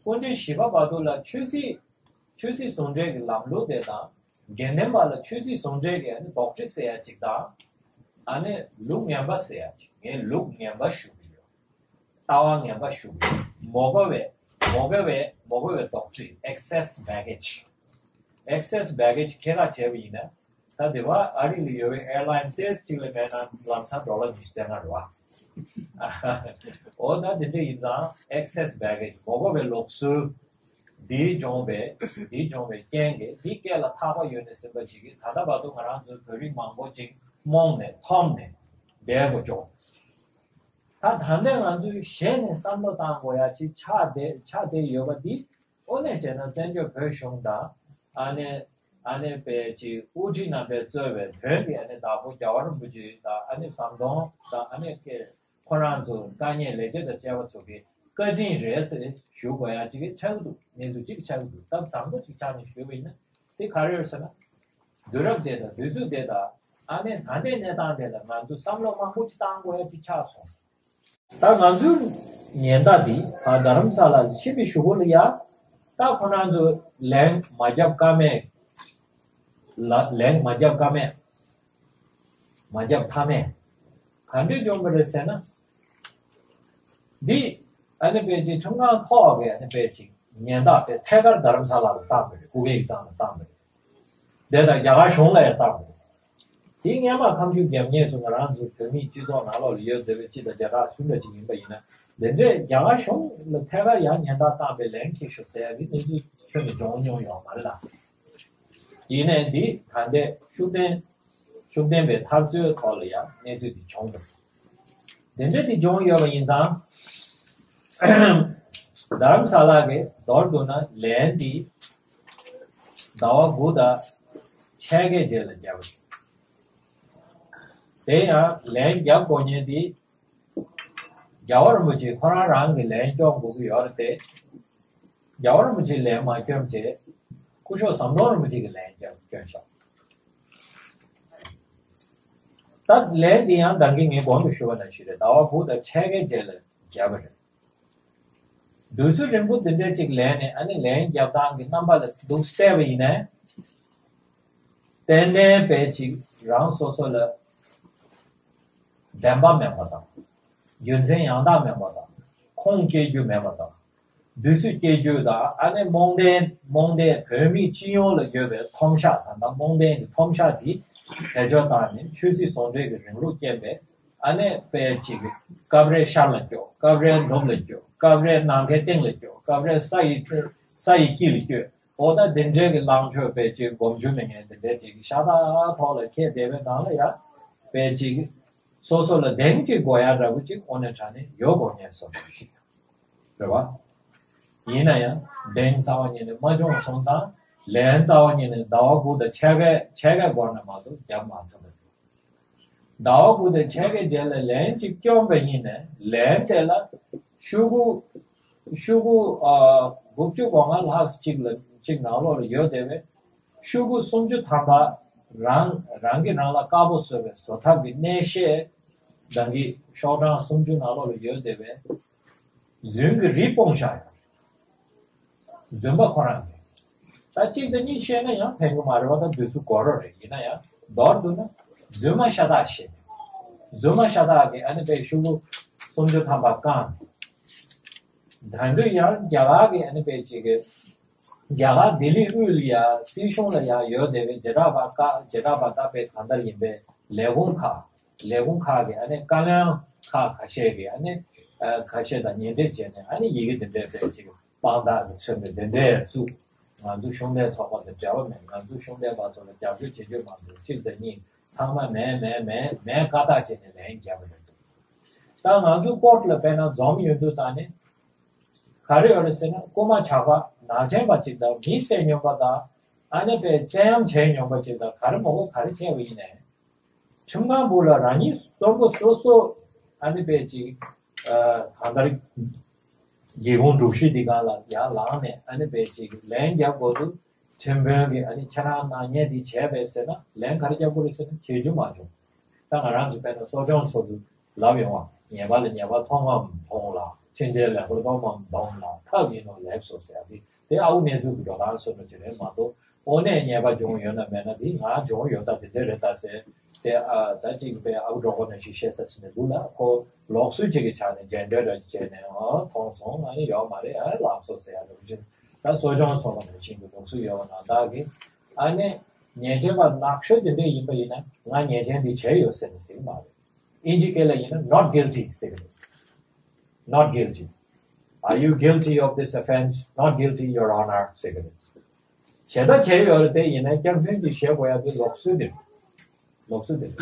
སྐུ་ཕྲེང་བཞི་པ་བར་དུ་ལ་ཆོས་སྲིད་ཆོས་སྲིད་ཟུང་འབྲེལ་གྱི་ལམ་ལུགས་དེ་དང་དགེ་འདུན་པ་ལ་ཆོས་སྲིད་ཟུང་འབྲེལ་གྱི་ཨ་ནི་དོགས་འདྲི་ཟེར་ཡ་ཅིག་དང་། ཨ་ནི་ལུགས་ངན་པ་ཟེར་ཡ་ཅིག་ངས་ལུགས་ངན་པ་ཞུ་གི་ཡོད། ལྟ་བ་ངན་པ་ཞུ་གི་ཡོད། མ་དགའ་བའི་མ་དགའ་བའི་མ་དགའ་བའི་དོགས་འདྲི། excess baggage། excess baggage ཁྱད་ཁ་བྱས་པ་ཡིན་ན། ད་དེ་བ་ཨ་རི་ལ་ཡོད་པའི་airline ཏོག་ཙམ་ཅིག་ལ་མེད་ན་ལམ་སང་ཌོ་ལར་ཉི་ཤུ་རྩ་ལྔ་རེད་བ། འོ་ད་དེ་འདྲ་ཡིན་ཙང་excess baggage མ་དགའ་བའི་ལུགས་སྲོལ་འདིའི་སྦྱོང་བའི་འདིའི་སྦྱོང་བའི་རྐྱེན་གྱིས་འདིའི་སྐད་ལ་ཐག་པ་ཡོད་ནས་ཟིན་པ་ཅིག་གིས་ད་ལྟ་བར་དུ་ང་རང་ཚོའི་བོད་རིགས་མང་པོ་ཅིག་རྨོངས་ནས་འཐོམས་ནས་བསྡད་དགོས་བྱུང་། ད་ད་ལྟ་ང་ཚོས་གཞི་ནས་བསམ་བློ་བཏང་དགོས་ཡ་ཅིག་ཆགས་བསྡད་ཆགས་བསྡད་ཡོད་པ་འདི། དངོས་གནས་བྱས་ན་བཙན་བྱོལ་བོད་གཞུང་དང་ཨ་ནེ་ཨ་ནེ་པའི་ཅིག་དབུ་ཁྲིད་རྣམ་པས་གཙོས་པའི་བོན་གྱི་ཨ་ནེ་བདག་པོ་རྒྱལ་བ་རིན་པོ་ཆེ་དང་ཨ་ནེ་ཟམ་གདོང་དང་ཨ་ནེ་ཁོ་རང་ཚོ་དཀའ་ངལ་ལས་བྱེད་དང་བཅས་པ་ཚོ་གི་བཀའ་དྲིན་རེད་ཟེར་ཞུ་དགོས་ཡ་ཅིག་གི་ཆགས་ཀྱི་འདུག་གནས་ཚུལ་ཅིག་ཆགས་ཀྱི་འདུག་སྟབས་བཟང་པོ་ཅིག་ཆགས་ནས་ཞུས་པ་ཡིན་ན་དེ་ག་རེ་རེད་ཟེར་ན། དུས་རབས་དེ་དང་དུས་ཚོད་དེ་དང་ཨ་ནེ་ད་ལྟའི་གནས་སྟངས་དེ་ལ་ང་ཚོ་བསམ་བློ་མང་པོ་ཅིག་བཏང་དགོས་ཡ་ཅིག་ཆགས་སོང་། ད་ང་ཚོའི་ཉེན་བརྡ་འདི་ད་རྡ་རམ་ས་ལ་ཕྱིན་པའི་གཞུག་གུ་ལ་ཡ། ད་ཁོ་རང་ཚོ་ལན་མ་རྒྱབ་ཀ་མེད། ལ་ལན་མ་རྒྱབ་ཀ་མེད། མ་རྒྱབ་ཐབས་མེད། ག་འདྲས་བྱུང་བ་རེད་ཟེར་ན། འདི་ཨ་ནི་པེ་ཅིག་ཁྲིམས་ཁང་ཐོག་གི་ཨ་ནི་པེ་ཅིག་ཉེན་བརྡ་དེ་ཐད་ཀར་རྡ་རམ་ས་ལ་ལ་བཏང་བ་རེད། སྐུ་སྒེར་གྱི་ཚང་ལ་བཏང་བ་རེད། དེ་དང་རྒྱ་གར་གཞུང་ལ་ཡང་བཏང་བ་རེད། དེའི་སྔས་མ་ཁ་མཆུ་རྒྱབ་ངེས་སུ་ང་རང་ཚོའི་བོད་མིའི་སྤྱི་ཚོགས་ནང་ལོགས་ལ་ཡོད་བསྡད་པའི་སྤྱི་དང་བརྒྱ་ཕྲག་སུ་འདྲ་ཅིག་ཡིན་པ་ཡིན་ན། འདི་འདྲས་རྒྱ་གར་གཞུང་ལ་ཐད་ཀར་ཡང་ཉེན་བརྡ་བཏང་བའི་ལན་འཁེལ་ཤོག་ཟེར་ཡ་གི་གནས་ཚུལ་ཁྱོན་ནས་བྱུང་མྱོང་ཡོད་མ་རེད་ལ། ཡིན་ནའི་འདི་ད་ལྟའི་ཤུགས་ལྡན་ཤུགས་ལྡན་པའི་འཐབ་རྩོད་ཐོག་ལ་ཡང་གནས་ཚུལ་འདི་བྱུང་འདུག་དེ་འདྲ་དེ་བྱུང་ཡོད་པ་ཡིན་ཙང་། རྡ་རམ་ས་ལ་གི་མདོར་བསྡུ་ན་ལན་འདི་ཟླ་བ་དགུ་དང་ཕྱེད་ཀའི་རྗེས་ལ་བརྒྱབ་པ་རེད། དེ་ཡང་ལན་བརྒྱབ་དགོས་མཁན་འདི་རྒྱལ་བ་རིན་པོ་ཆེ་ཁོ་རང་རང་གི་ལན་སྐྱོན་དགོས་ཀྱི་ཡོད་རེད་དེ། རྒྱལ་བ་རིན་པོ་ཆེས་ལན་མ་བསྐྱོན་བྱས། སྐུ་ཞབས་ཟམ་གདོང་རིན་པོ་ཆེ་གི་ལན་བསྐྱོན་བསྐྱོན་ཤག་ད་ལན་འདི་ཡང་ད་གིན་ངས་གོང་དུ་ཞུས་པ་ནང་བཞིན་རེད། ཟླ་བ་དགུ་དང་ཕྱེད་ཀའི་རྗེས་ལ་བརྒྱབ་པ་རེད། དུས་ཚོད་རིང་པོ་འདི་འདྲ་ཅིག་ལན་ནས་ཨ་ནི་ལན་རྒྱབ་སྟངས་ཀྱི་རྣམ་པ་ལ་འདུག་བལྟས་པ་ཡིན་ནའི། ཏན་ཏན་དཔེ་ཅིག་རང་སོ་སོ་ལ་བདེན་པ་མེད་པ་དང་། རྒྱུ་མཚན་ཡང་དག་མེད་པ་དང་། ཁུངས་སྐྱེལ་རྒྱུ་མེད་པ་དང་། བདུད་རྩི་སྐྱེ་རྒྱུ་དང་ཨ་ནི་རྨོངས་ལྡན་རྨོངས་ལྡན་བོད་མི་སྤྱི་ཡོངས་ལ་ཡོད་པའི་ཐོམ་ཤ་དང་ད་རྨོངས་ལྡན་གྱི་ཐོམ་ཤ་དེ་བེད་སྤྱོད་བཏང་ནས་ཆོས་སྲིད་ཟུང་འབྲེལ་གྱི་རིང་ལུགས་རྐྱེན་པས་ཨ་ནི་དཔེ་ཅིག་སྐབས་རེ་ཤར་ལ་སྐྱོད། སྐབས་རེ་ནུབ་ལ་སྐྱོད། སྐབས་རེ་ནམ་མཁའི་སྟེང་ལ་སྐྱོད། སྐབས་རེ་ས་ཡི་ས་ཡི་དཀྱིལ་ལ་སྐྱོད། འོ་ད་དེ་འདྲའི་གི་ལངས་ཕྱོགས་དཔེ་ཅིག་སྒོམ་རྒྱུ་མེད་མཁན་དེ་འདྲའི་ཅིག་ཤ་སྟག་ཐོག་ལ་ཁྱེད་བསྡད་པའི་སྒང་ལ་ཡ་དཔེ་ཅིག་སོ་སོ་ལ་གདེང་ཅིག་དགོས་ཡ་འདྲ་བོ་ཅིག་དངོས་གནས་དྲང་གནས་ཡོད་དགོས་ངེས་སོ་སོ་ཞིག་རེད་བ། ཡིན་ན་ཡང་གདེང་རྩ་བ་ཉིད་ནས་མ་བྱུང་སོང་ཙང་ལན་རྩ་བ་ཉིད་ནས་ཟླ་བ་དགུ་དང་ཕྱེད་ཀའི་ཕྱེད་ཀའི་འགོར་ནས་མ་གཏོགས་བརྒྱབ་མ་ཐུབ་པ་རེད། ཟླ་བ་དགུ་དང་ཕྱེད་ཀའི་རྗེས་ལ་ལན་གཅིག་བསྐྱོན་པ་ཡིན་ནས་ལན་དེ་ལ་ཤོག་གུ་ཤོག་གུ་ཨ་དགུ་བཅུ་གོ་ལྔ་ལྷག་གཅིག་ལ་གཅིག་ནང་ལོགས་ལ་ཡོད་བསྡད་པས། ཤོག་གུ་སུམ་ཅུ་ཐམ་པ་རང་རང་གིས་རང་ལ་དཀར་པོ་བཟོས་པའི་བཟོ་ཐབས་ཀྱི་གནས་བཤད་རང་གི་ཤོག་གྲངས་སུམ་ཅུ་ནང་ལོགས་ལ་ཡོད་བསྡད་པས། རྫུན་གྱི་རིས་སྤུངས་བཞག་ཡོད། རྫུན་པ་ཁོ་རང་རེད། ད་གཅིག་དང་གཉིས་བཤད་ན་ཡང་ཕན་གྱི་མ་རེད་བ། ད་དུས་ཚོད་འགོར་རོ་རེད། ཡིན་ན་ཡང་མདོར་བསྡུ་ན་རྫུན་མ་ཤ་སྟག་བཤད། རྫུན་མ་ཤ་སྟག་གིས་ཨ་ནི་དཔེ་ཤོག་གུ་སུམ་ཅུ་ཐམ་པ་བཀང་། ད་དུང་ཡང་རྒྱ་གར་གྱི་ཨ་ནི་དཔེ་ཅིག་གི་རྒྱ་གར་ལྡི་ལི་དབུས་ལ་ཡ་སྲིད་གཞུང་ལ་ཡ་ཡོད་བསྡད་པའི་བྱེ་བྲག་པ་ཀ་བྱེ་བྲག་པ་ཀ་དཔེ་གང་ལྟར་ཡིན་པའི་ལས་ཁུངས་ཁག་ལས་ཁུངས་ཁག་གི་ཨ་ནི་བཀའ་བློན་ཁག་ཁ་ཤས་ཀྱིས་ཨ་ནི་ཁ་ཤས་དང་ཉེ་འབྲེལ་བྱས་ནས་ཨ་ནི་ཡི་གེ་འདི་འདྲའི་དཔེ་ཅིག་དཔང་རྟགས་ཀྱི་མཚོན་པའི་འདི་འདྲའི་བཙུགས། ང་ཚོ་ཤུགས་ལྡན་ཚོགས་པ་དང་འབྲེལ་བ་མེད། ང་ཚོ་ཤུགས་ལྡན་པ་ཚོ་ལ་རྒྱབ་སྐྱོར་བྱེད་རྒྱུ་མ་འདུག་གཅིག་དང་གཉིས་ཚང་མ་མེད་མེད་མེད་མེད་བཀའ་རྟགས་བྱས་ནས་ལན་བརྒྱབ་པ་རེད་འདུག་ད་ང་ཚོ་ཀོར་ལ་དཔེར་ན་འཛོམས་ཡོང་དུས་ཙང་ནས་ག་རེ་ཡོད་རེད་ཟེར་ན། རྐུན་མ་ཇག་པ་ནག་ཅན་པ་ཅིག་དང་མི་བསད་སྙོམས་པ་དང་ཨ་ནི་དཔེ་བཙན་གཡེམ་བྱས་སྙོམས་པ་ཅིག་དང་ག་རེ་མོ་གོ་ག་རེ་བྱས་པ་ཡིན་ནའི། ཁྲིམས་ཁང་སྦུག་ལ་རང་ཉིད་གསོན་པོ་སོ་སོ་ཨ་ནི་དཔེ་ཅིག་གང་ལྟར་སྒེའུ་ཁུང་གྲུ་བཞི་འདི་སྒང་ལ་ཡར་ལངས་ནས་ཨ་ནི་དཔེ་ཅིག་ལན་རྒྱབ་དགོས་འདུག་ཁྲིམས་དཔོན་གྱིས་ཨ་ནི་ཁྱེད་རང་ནག་ཉེས་འདི་བྱས་པས་ཟེར་ན་ལན་ག་རེ་རྒྱབ་དགོས་རེད་ཟེར་ན་བྱེད་རྒྱུ་མ་བྱུང་། ད་ང་རང་ཚོ་དཔེར་ན་གསོ་སྦྱོང་ཚོགས་འདུ་ལབ་ཡོང་བ། ཉེས་པ་ལ་ཉེས་པ་མཐོང་བའམ་མཐོང་ལ། ཕྱིན་ཆད་ལེགས་པར་མཐོང་བའམ་མཐོང་ལ། ཐབས་ཡིན་ནོ་ལེགས་སོ་ཟེར་ཡ་དེ་དེ་ཨའུ་གནས་ཚུལ་གྱི་འགྲོ་སྟངས་སོ་ནོ་ཅི་རེད་མ་གཏོགས། དངོས་གནས་ཉེས་པ་བྱུང་ཡོད་ན་མེད་ན་དེ་ང་བྱུང་ཡོད་ད་དེ་འདྲ་རེད་ད་ཟེར། དེ་ཨ་ད་ཅིག་པའི་ཨའུ་འགྲོ་གོ་ནང་བཞིན་བཤད་ས་ཟིན་ནས་འདུག་ལ་ཁོ་ལོགས་སུ་ཅིག་གི་ཆ་ནས་འཇལ་འདོད་ར་ཅིག་བྱས་ནས་ཨ་མཐོང་སོང་ཨ་ནི་ཡོད་མ་རེད་ཨ་ལགས་སོ་ཟེར་ཡ་རེད་ཅིག་ད་གསོ་སྦྱོང་ཚོགས་པ་ནང་བཞིན་གྱི་ལུགས་སྲོལ་ཡོད་པ་ནང་བདག་གིས་ཨ་ནི་ཉེས་ཅན་པ་ནག་ཤོས་དེ་འདྲ་ཡིན་པ་ཡིན་ན་ང་ཉེས་ཅན་འདི་བྱས་ཡོད་ཟེར་ནས་ཟེར་གྱི་མ་རེད། ཨིན་ཇི་སྐད་ལ་ཡིན་ན་not guilty ཟེར་གྱི་རེད། Not guilty. Are you guilty of this offense? Not guilty, Your Honor ཟེར་གྱི་རེད། བྱས་ད་བྱས་ཡོད་རེད་དེ་ཡིན་ན་སྐྱག་རྫུན་གྱི་བཤད་དགོས་ཡ་དེ་ལོགས་སྲོལ་དེ་རེད། ལོགས་སྲོལ་དེ་རེད།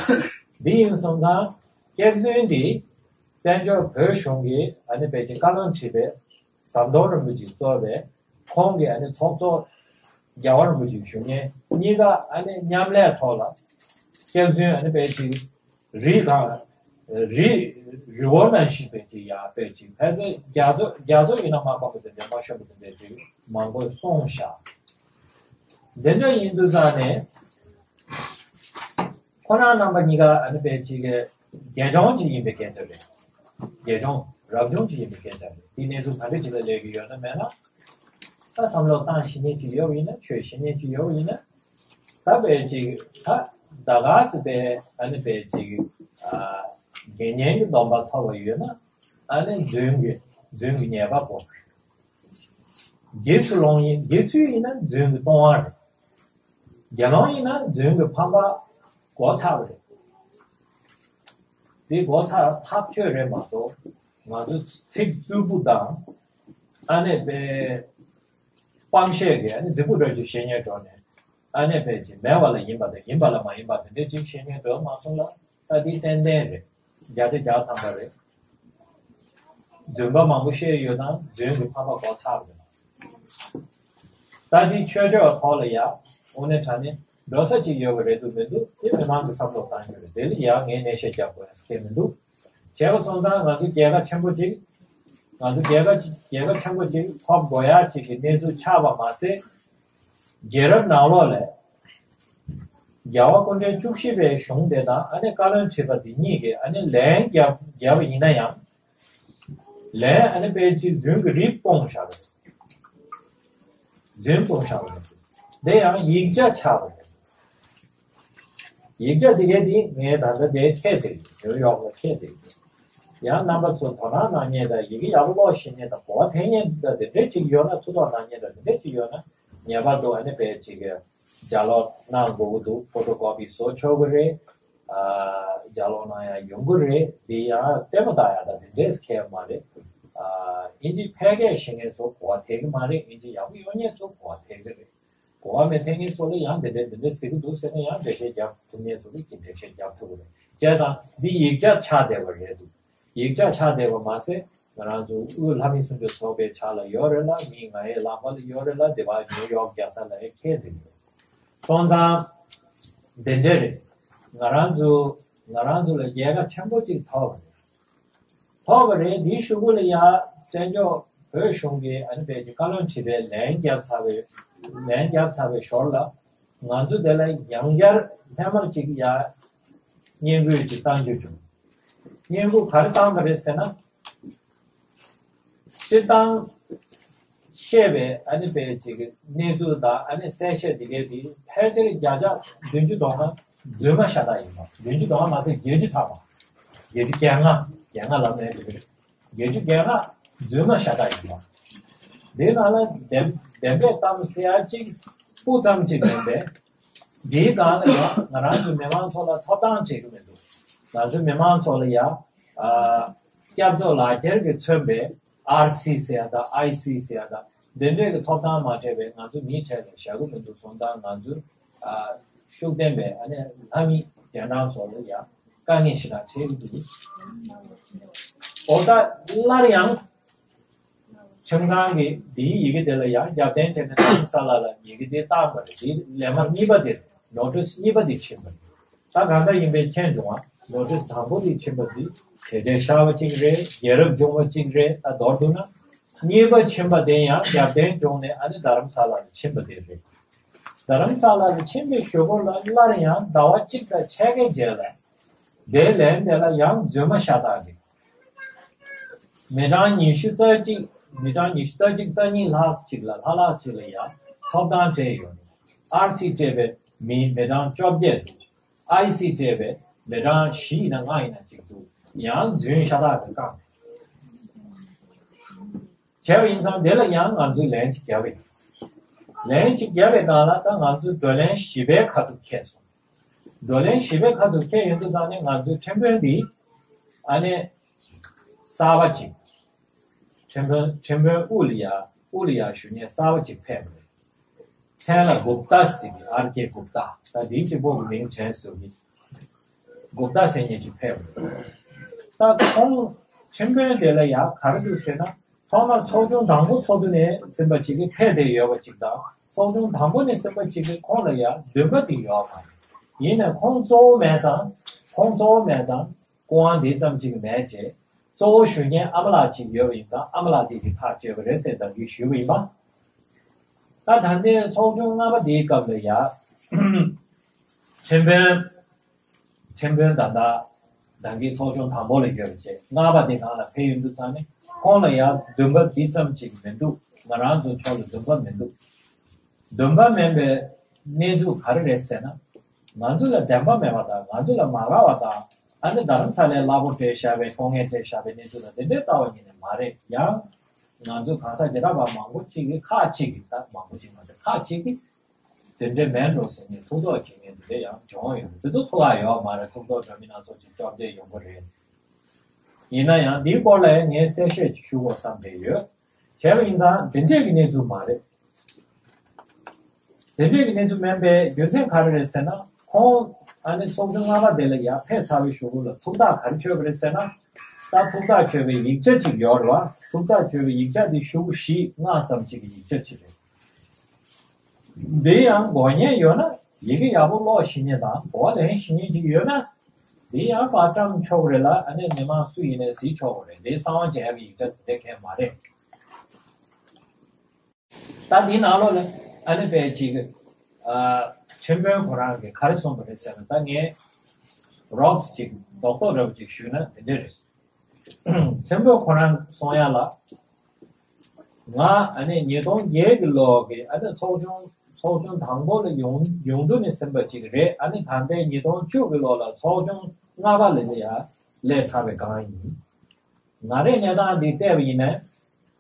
འདི་ཡིན་སོང་ཙང་སྐྱག་རྫུན་འདི་བཙན་བྱོལ་བོད་གཞུང་གིས་ཨ་ནི་དཔེ་ཅིག་བཀའ་བློན་ཁྲི་པའི་ཟམ་གདོང་རིན་པོ་ཆེས་གཙོས་པའི་ཁོང་གིས་ཨ་ནི་ཚོགས་གཙོ་རྒྱལ་བ་རིན་པོ་ཆེའི་བཞུགས་གནས་གཉིས་ཀ་ཨ་ནི་མཉམ་ལས་ཐོག་ལ་སྐྱག་རྫུན་ཨ་ནི་དཔེ་ཅིག་རི་གང་རི་རི་བོ་ནང་བཞིན་དཔེ་ཅིག་ཡ་དཔེ་ཅིག་ཕལ་ཆེར་རྒྱ་མཚོ་རྒྱ་མཚོ་ཡིན་ན་མ་ཕམ་པ་དེ་འདྲ་མ་ཤོར་བ་དེ་འདྲ་ཅིག་མང་པོ་སོང་ཤག་དེ་འདྲ་ཡིན་དུས་ཙང་ནས་ཁོ་རང་རྣམ་པ་གཉིས་ཀ་ཨ་ནི་དཔེ་ཅིག་དགེ་སྦྱོང་ཅིག་ཡིན་པའི་སྐད་ཆ་རེད། དགེ་སྦྱོང་རབ་བྱུང་ཅིག་ཡིན་པའི་སྐད་ཆ་རེད། དེ་གནས་ཚུལ་ག་འདྲ་ཅིག་ལ་སླེབས་ཀྱི་ཡོད་ན་མེད་ན། ད་བསམ་བློ་བཏང་ཤེས་མཁན་ཅིག་ཡོད་པ་ཡིན་ན་ཆོས་ཤེས་མཁན་ཅིག་ཡོད་པ་ཡིན་ན། ད་དཔེ་ཅིག་ད་ད་ག་ཚོད་དཔེ་ཨ་ནི་དཔེ་ཅིག་ཨ་དགེ་བསྙེན་གྱི་སྡོམ་པ་ཐོབ་པ་ཡོད་ན་ཨ་ནི་རྫུན་གྱི་རྫུན་གྱི་ཉེས་པ་ཕོག་གི་རེད། དགེ་ཚུལ་སློང་ཡིན་དགེ་ཚུལ་ཡིན་ན་རྫུན་གྱི་ལྟུང་བ་རེད། དགེ་སློང་ཡིན་ན་རྫུན་གྱི་ཕམ་པ། གོ་ཚར་བ་རེད། དེ་གོ་ཚར་ཐག་ཆོད་རེད་མ་གཏོགས། ང་ཚོ་ཚིག་རྩུབ་པོ་དང་། ཨ་ནེ་པའི་སྤང་བཤད་ཀྱི་ཨ་ནེ་རྫིག་པོ་འདྲ་ཅིག་བཤད་ཉན་འགྲོ་ནས། ཨ་ནེ་པའི་ཅིག་མེད་པ་ལ་ཡིན་པ་དང་ཡིན་པ་ལ་མ་ཡིན་པ་དེ་འདྲ་ཅིག་བཤད་ཉན་འགྲོ་མ་སོང་ལ། ད་དེ་ཏན་ཏན་རེད། བརྒྱ་ཆ་བརྒྱ་ཐམ་པ་རེད། རྫུན་པ་མང་པོ་བཤད་ཡོད་ན་རྫུན་གྱི་ཕ་མ་གོ་ཚར་བ་རེད། ད་འདི་ཆོས་ཕྱོགས་ཐོག་ལ་ཡ། དངོས་གནས་དྲང་གནས་འགྲོ་ས་ཅིག་ཡོད་པ་རེད་འདུག་མི་འདུག་དེ་མི་མང་གི་བསམ་བློ་གཏང་རྒྱུ་རེད། དེ་ལ་ཡ་ངས་ནན་བཤད་རྒྱག་དགོས་ཡ་ཁེལ་མི་འདུག་བྱས་པ་སོང་ཙང་ང་ཚོ་རྒྱལ་ཁ་ཆེན་པོ་ཅིག་ང་ཚོ་རྒྱལ་ཁ་རྒྱལ་ཁ་ཆེན་པོ་ཅིག་ཐོབ་དགོས་ཡ་ཅིག་གི་གནས་ཚུལ་ཆགས་པ་མ་ཟད། རྒྱལ་རབས་ནང་ལོགས་ལ། རྒྱལ་བ་སྐུ་ཕྲེང་བཅུ་བཞི་པའི་གཞུང་དེ་དང་ཨ་ནེ་བཀའ་བློན་ཁྲི་པ་དེ་གཉིས་ཀྱིས་ཨ་ནེ་ལན་བརྒྱབ་བརྒྱབ་པ་ཡིན་ན་ཡང་། ལན་ཨ་ནེ་དཔེ་ཅིག་རྫུན་གྱི་རིགས་སྤུངས་བཞག་པ་རེད། རྫུན་སྤུངས་བཞག་པ་རེད། དེ་ཡང་ཡིག་ཆ་ཆགས་པ་རེད། ཡིག་ཆ་དེ་གའི་དེ་ངས་ད་ལྟ་དེ་ཁྱེར་ཏེ་ཡོད། ཡོག་ལ་ཁྱེར་ཏེ་ཡོད། ཡང་རྣམ་པ་ཚོ་དོ་སྣང་གནང་མཁན་དང་ཡི་གེ་ཡག་པོ་ཀློག་ཤེས་མཁན་དང་གོ་བ་འཐེན་མཁན་དང་དེ་འདྲས་ཅིག་ཡོད་ན། ཐུགས་དོགས་གནང་མཁན་དང་དེ་འདྲས་ཅིག་ཡོད་ན། ངེས་པར་དུ་ཨ་ནི་དཔེ་ཅིག་ལྗགས་ཀློག་གནང་དགོས་ཀྱི་འདུག་ཕོ་ཊོ་ཀོ་པི་བཟོ་ཆོག་གི་རེད། ཨ། ལྗགས་ཀློག་གནང་ཡ་ཡོང་གི་རེད། དེ་ཡང་ལྟད་མོ་ལྟ་ཡ་དང་དེ་འདྲས་ཁེལ་མ་རེད། ཨ། ཨིན་ཇི་ཕལ་སྐད་ཤེས་མཁན་ཚོ་གོ་བ་འཐེན་གི་མ་རེད། ཨིན་ཇི་ཡག་པོ་ཡོད་མཁན་ཚོ་གོ་བ་འཐེན་གི་རེད། གོ་བ་མི་འཐེན་མཁན་ཚོ་ལ་ཡང་དེ་འདྲས་དེ་འདྲས་ཟེར་གི་འདུག་ཟེར་ན་ཡང་འགྲེལ་བཤད་རྒྱག་ཐུབ་མཁན་ཚོ་ལ་ཀྱི་འགྲེལ་བཤད་རྒྱག་ཐུབ་གི་རེད། བྱས་ཙང་འདི་ཡིག་ཆ་ཆགས་བསྡད་པ་རེད་འདུག་ཡིག་ཆ་ཆགས་བསྡད་པ་མ་ཟད། ང་རང་ཚོ་དབུས་ལྷ་མི་སུམ་ཅུ་ཚོགས་པའི་ཕྱག་ལ་ཡོད་རེད་ལ། མི་ང་ཡི་ལག་པ་ལ་ཡོད་རེད་ལ། དེ་བ་ནིའུ་ཡོག་རྒྱལ་ས་ལ་ཡང་ཁྱེར་ཏེ་ཡོད། སོང་ཙང་། དེ་འདྲ་རེད། ང་རང་ཚོ་ང་རང་ཚོ་ལ་རྒྱལ་ཁ་ཆེན་པོ་ཅིག་ཐོབ་པ་རེད། ཐོབ་པ་རེད། འདིའི་གཞུག་གུ་ལ་ཡ་བཙན་བྱོལ་བོད་གཞུང་གི་ཨ་ནི་དཔེ་ཅིག་བཀའ་བློན་ཁྲི་པས་ལན་བརྒྱབ་ཚར་བའི་ལན་བརྒྱབ་ཚར་བའི་ཞོར་ལ། ང་ཚོ་དེ་ལ་ཡང་བསྐྱར་སླད་མར་ཅིག་ཡ་སྙན་སྐུལ་ཅིག་བཏང་རྒྱུ་བྱུང་། སྙན་སྐུལ་ག་རེ་བཏང་བ་རེད་ཟེར་ན། སྤྱིར་བཏང་བཤད་པའི་ཨ་ནི་དཔེ་ཅིག་གནས་ཚུལ་དང་ཨ་ནི་གསལ་བཤད་འདི་གའི་དེ་ཕལ་ཆེར་བརྒྱ་ཆ་བདུན་ཅུ་དོན་ལྔ་རྫུན་མ་ཤ་སྟག་ཡིན་པ། བདུན་ཅུ་དོན་ལྔ་མ་ཟད་བརྒྱད་ཅུ་ཐམ་པ། བརྒྱད་ཅུ་གྱ་ལྔ། གྱ་ལྔ་ལབ་ན་འགྲིག་གི་རེད། བརྒྱད་ཅུ་གྱ་ལྔ་རྫུན་མ་ཤ་སྟག་ཡིན་པ། འདིའི་ནང་ལ་བདེན་བདེན་པའི་གཏམ་ཟེར་ཡ་གཅིག་སྤུ་ཙམ་གཅིག་མིན་པས། འདིའི་སྒང་ལ་ཡང་ང་རང་ཚོ་མི་མང་ཚོ་ལ་ཐོབ་ཐང་བྱེད་ཀྱི་མི་འདུག་ང་ཚོ་མི་མང་ཚོ་ལ་ཡང་ཨ། སྐྱབས་བཅོལ་ལག་འཁྱེར་གྱིས་མཚོན་པའི་ཨར་སི་ཟེར་ཡ་དང་ཨའི་སི་ཟེར་ཡ་དང་འདི་འདྲས་ཀྱི་ཐོབ་ཐང་མ་སྤྲད་པའི་ང་ཚོ་མིའི་གྲས་ལ་བཞག་གི་མི་འདུག་སོང་ཙང་ང་ཚོ་ཨ། ཤུགས་ལྡན་པའི་ཨ་ནི་ལྷ་མི་རྒན་གྲངས་ཚོ་ལ་ཡང་དཀའ་ངལ་ཞིག་དང་འཕྲད་ཀྱི་འདུག་འོ་ད་སླར་ཡང་། ཁྲིམས་ཁང་གིས་འདིའི་ཡི་གེ་དེ་ལ་ཡང་རྒྱབ་རྟེན་བྱས་ནས་རྡ་རམ་ས་ལ་ལ་ཡི་གེ་དེ་བཏང་བ་རེད། དེའི་ལན་མར་གཉིས་པ་དེ་རེད། ནོ་ཊིས་གཉིས་པ་དེ་ཕྱིན་པ་རེད། ད་གང་ལྟར་ཡིན་པའི་མཁྱེན་བྱུང་བ། ནོ་ཊིས་དང་པོ་དེ་ཕྱིན་པ་དེ་དེ་འདྲའི་ཤར་བ་གཅིག་རེད། རྒྱལ་རབས་བྱུང་བ་གཅིག་རེད། ད་མདོར་བསྡུ་ན། གཉིས་པ་ཕྱིན་པ་དེ་ཡང་རྒྱབ་རྟེན་བྱུང་ནས་ཨ་ནི་རྡ་རམ་ས་ལ་ལ་ཕྱིན་པ་དེ་རེད། རྡ་རམ་ས་ལ་ལ་ཕྱིན་པའི་གཞུག་གུ་ལ་སླར་ཡང་ཟླ་བ་གཅིག་དང་ཕྱེད་ཀའི་རྗེས་ལ། དེའི་ལན་དེ་ལ་ཡང་རྫུན་མ་ཤ་སྟག་རེད། མི་གྲངས་ཉི་ཤུ་རྩ་གཅིག་མི་གྲངས་ཉི་ཤུ་རྩ་གཅིག་རྩ་གཉིས་ལྷག་ཅིག་ལ་ལྷག་ལྷག་ཅིག་ལ་ཡང་ཐོབ་ཐང་སྤྲད་ཡོད་རེད། ཨར་སི་སྤྲད་པའི་མི་མི་གྲངས་བཅོ་བརྒྱད་འདུག་ཨའི་སི་སྤྲད་པའི་མི་གྲངས་བཞི་ཡིན་ན་ལྔ་ཡིན་ན་གཅིག་འདུག་ཡང་རྫུན་ཤ་སྟག་གི་བཀང་། བྱས་པ་ཡིན་ཙང་དེ་ལ་ཡང་ང་ཚོས་ལན་གཅིག་བརྒྱབ་པ་ཡིན། ལན་གཅིག་བརྒྱབ་པའི་སྒང་ལ་ད་ང་ཚོས་བགྲོ་གླེང་བཞི་པའི་ཁ་ཐུག་འཁེལ་སོང་། བགྲོ་གླེང་བཞི་པའི་ཁ་ཐུག་འཁེལ་ཡོང་དུས་ཙང་ནས་ང་ཚོའི་ཁྲིམས་དཔོན་འདི་ཨ་ནི་གསར་པ་ཅིག་ཁྲིམས་དཔོན་ཁྲིམས་དཔོན་དབུ་ལ་ཡ་དབུ་ལ་ཡ་ཞུ་མཁན་གསར་པ་ཅིག་ཕེབས་པ་རེད། མཚན་ལ་གུབ་ཏཱ་ཟེར་གི། ཨར་ཀེ་གུབ་ཏཱ། ད་འདིའི་གཅིག་པོ་གི་མིང་དྲན་སོང་གི། གུབ་ཏཱ་ཟེར་མཁན་ཅིག་ཕེབས་པ་རེད། ད་ཁོང་ཁྲིམས་དཔོན་དེ་ལ་ཡ་ག་རེ་འདུག་ཟེར་ན། ཐོག་མར་ཚོགས་ཆུང་དང་པོ་ཚོགས་དུས་ནས་ཟིན་པ་ཅིག་གིས་ཕེབས་བསྡད་ཡོད་པ་ཅིག་དང་། ཚོགས་ཆུང་དང་པོ་ནས་ཟིན་པ་ཅིག་གིས་ཁོང་ལ་ཡ་འདུན་པ་དེ་ཡོད་མ་རེད། ཡིན་ནའི་ཁོང་གཙོ་བོ་མེད་ཙང་། ཁོང་གཙོ་བོ་མེད་ཙང་། སྐུ་དབང་འདི་ཙམ་ཅིག་མེད་ཅེས། གཙོ་བོ་ཞུ་མཁན་ཨ་མ་ལགས་ཅིག་ཡོད་པ་ཡིན་ཙང་། ཨ་མ་ལགས་དེ་གིས་ཐག་གཅོད་པ་རེད་ཟེར་བདག་གིས་ཞུས་པ་ཡིན་པ། ད་ད་ལྟའི་ཚོགས་ཆུང་ལྔ་པ་དེའི་སྐབས་ལ་ཡ། ཁྲིམས་དཔོན། ཁྲིམས་དཔོན་ད་ལྟ་ད་གིན་ཚོགས་ཆུང་དང་པོ་ལ་ཡོད་པ་བྱས། ལྔ་པ་དེ་ནང་ལ་ཕེབས་ཡོང་དུས་ཙང་ནས་ཁོང་ལ་ཡང་འདུན་པ་འདི་ཙམ་ཅིག་མི་འདུག་ང་རང་ཚོ་ཕྱོགས་ལ་འདུན་པ་མི་འདུག་འདུན་པ་མེད་པའི་གནས་ཚུལ་ག་རེ་རེད་ཟེར་ན། ང་ཚོ་ལ་བདེན་པ་མེད་པ་དང་། ང་ཚོ་ལ་མ་དགའ་བ་དང་། ཨ་ནི་རྡ་རམ་ས་ལའི་གླ་ཕོགས་སྤྲད་བཞག་པའི། ཐོན་དངོས་སྤྲད་བཞག་པའི་གནས་ཚུལ་དང་དེ་འདྲའི་རྩ་བ་ཉིད་ནས་མ་རེད། ཡང་ང་ཚོ་གང་ཟག་བྱེ་བྲག་པ་མང་པོ་ཅིག་གིས། ཁག་ཅིག་གིས། ད་མང་པོ་ཅིག་མ་རེད། ཁག་ཅིག་གིས། དེ་འདྲ་མེད་འགྲོ་ཟེར་ནས་ཐུགས་དོགས་བྱེད་མཁན་དེ་འདྲ་ཡང་བྱུང་ཡོད། དེ་ཚོ་ཐུགས་ཁག་ཡོད་མ་རེད། ཐུགས་དོགས་འདྲ་མིན་སྣ་ཚོགས་ཅིག་བཅོ་བརྒྱད་ཡོང་གི་རེད། ཡིན་ན་ཡང་འདིའི་སྐོར་ལ་ངས་གསལ་བཤད་ཅིག་ཞུ་དགོས་བསམ་བསྡད་ཡོད། བྱས་པ་ཡིན་ཙང་དེ་འདྲས་ཀྱི་གནས་ཚུལ་མ་རེད། དེ་འདྲས་ཀྱི་གནས་ཚུལ་མིན་པའི་རྒྱུ་མཚན་ག་རེ་རེད་ཟེར་ན། ཁོང་ཨ་ནི་ཚོགས་ཆུང་ལྔ་པ་དེ་ལ་ཡར་ཕེབས་ཚར་བའི་གཞུག་གུ་ལ་ཐུགས་ཐག་ག་རེ་ཆོད་པ་རེད་ཟེར་ན། ད་ཐུགས་ཐག་ཆོད་པའི་ཡིག་ཆ་ཅིག་ཡོད་རེད་བ། ཐུགས་ཐག་ཆོད་པའི་ཡིག་ཆ་འདི་ཤོག་གུ་བཞི་ལྔ་ཙམ་ཅིག་གི་ཡིག་ཆ་ཅིག་རེད། འདི་ཡང་དགོས་མཁན་ཡོད་ན། ཡི་གེ་ཡག་པོ་ཀློག་ཤེས་མཁན་དང་གོ་བ་ལེན་ཤེས་མཁན་ཅིག་ཡོད་ན། འདི་ཡང་པར་བཀྲམ་ཆོག་གི་རེད་ལ། ཨ་ནི་མི་མང་སུ་ཡིན་ནའི་གཟིགས་ཆོག་གི་རེད། འདི་གསང་བ་འཇལ་ཡག་གི་ཡིག་ཆ་ཟེར་མཁན་མ་རེད། ད་འདི་ནང་ལོགས་ལ་ཨ་ནི་དཔེ་ཅིག་ཨ། ཁྲིམས་དཔོན་ཁོ་རང་གིས་ག་རེ་གསུངས་པ་རེད་ཟེར་ན། ད་ངས་རོགས་ཅིག་རྡོག་རྡོག་འདྲ་པོ་ཅིག་ཞུས་ན་འདི་འདྲ་རེད། ཁྲིམས་དཔོན་ཁོ་རང་གསུང་ཡ་ལ། ང་ཨ་ནི་ཉིས་སྟོང་བརྒྱད་ཀྱི་ལོ་གི་ཨ་ནི་ཚོགས་ཆུང་ཚོགས་ཆུང་དང་པོ་ལ་ཡོང་ཡོང་དུས་ནས་ཟིན་པ་ཅིག་རེད། ཨ་ནི་ད་ལྟའི་ཉིས་སྟོང་བཅུ་གི་ལོ་ལ་ཚོགས་ཆུང་ལྔ་པ་ལ་ཡ་སླེབས་ཚར་བའི་སྒང་ཡིན། ང་རའི་གནས་སྟངས་འདི་བལྟས་པ་ཡིན་ན།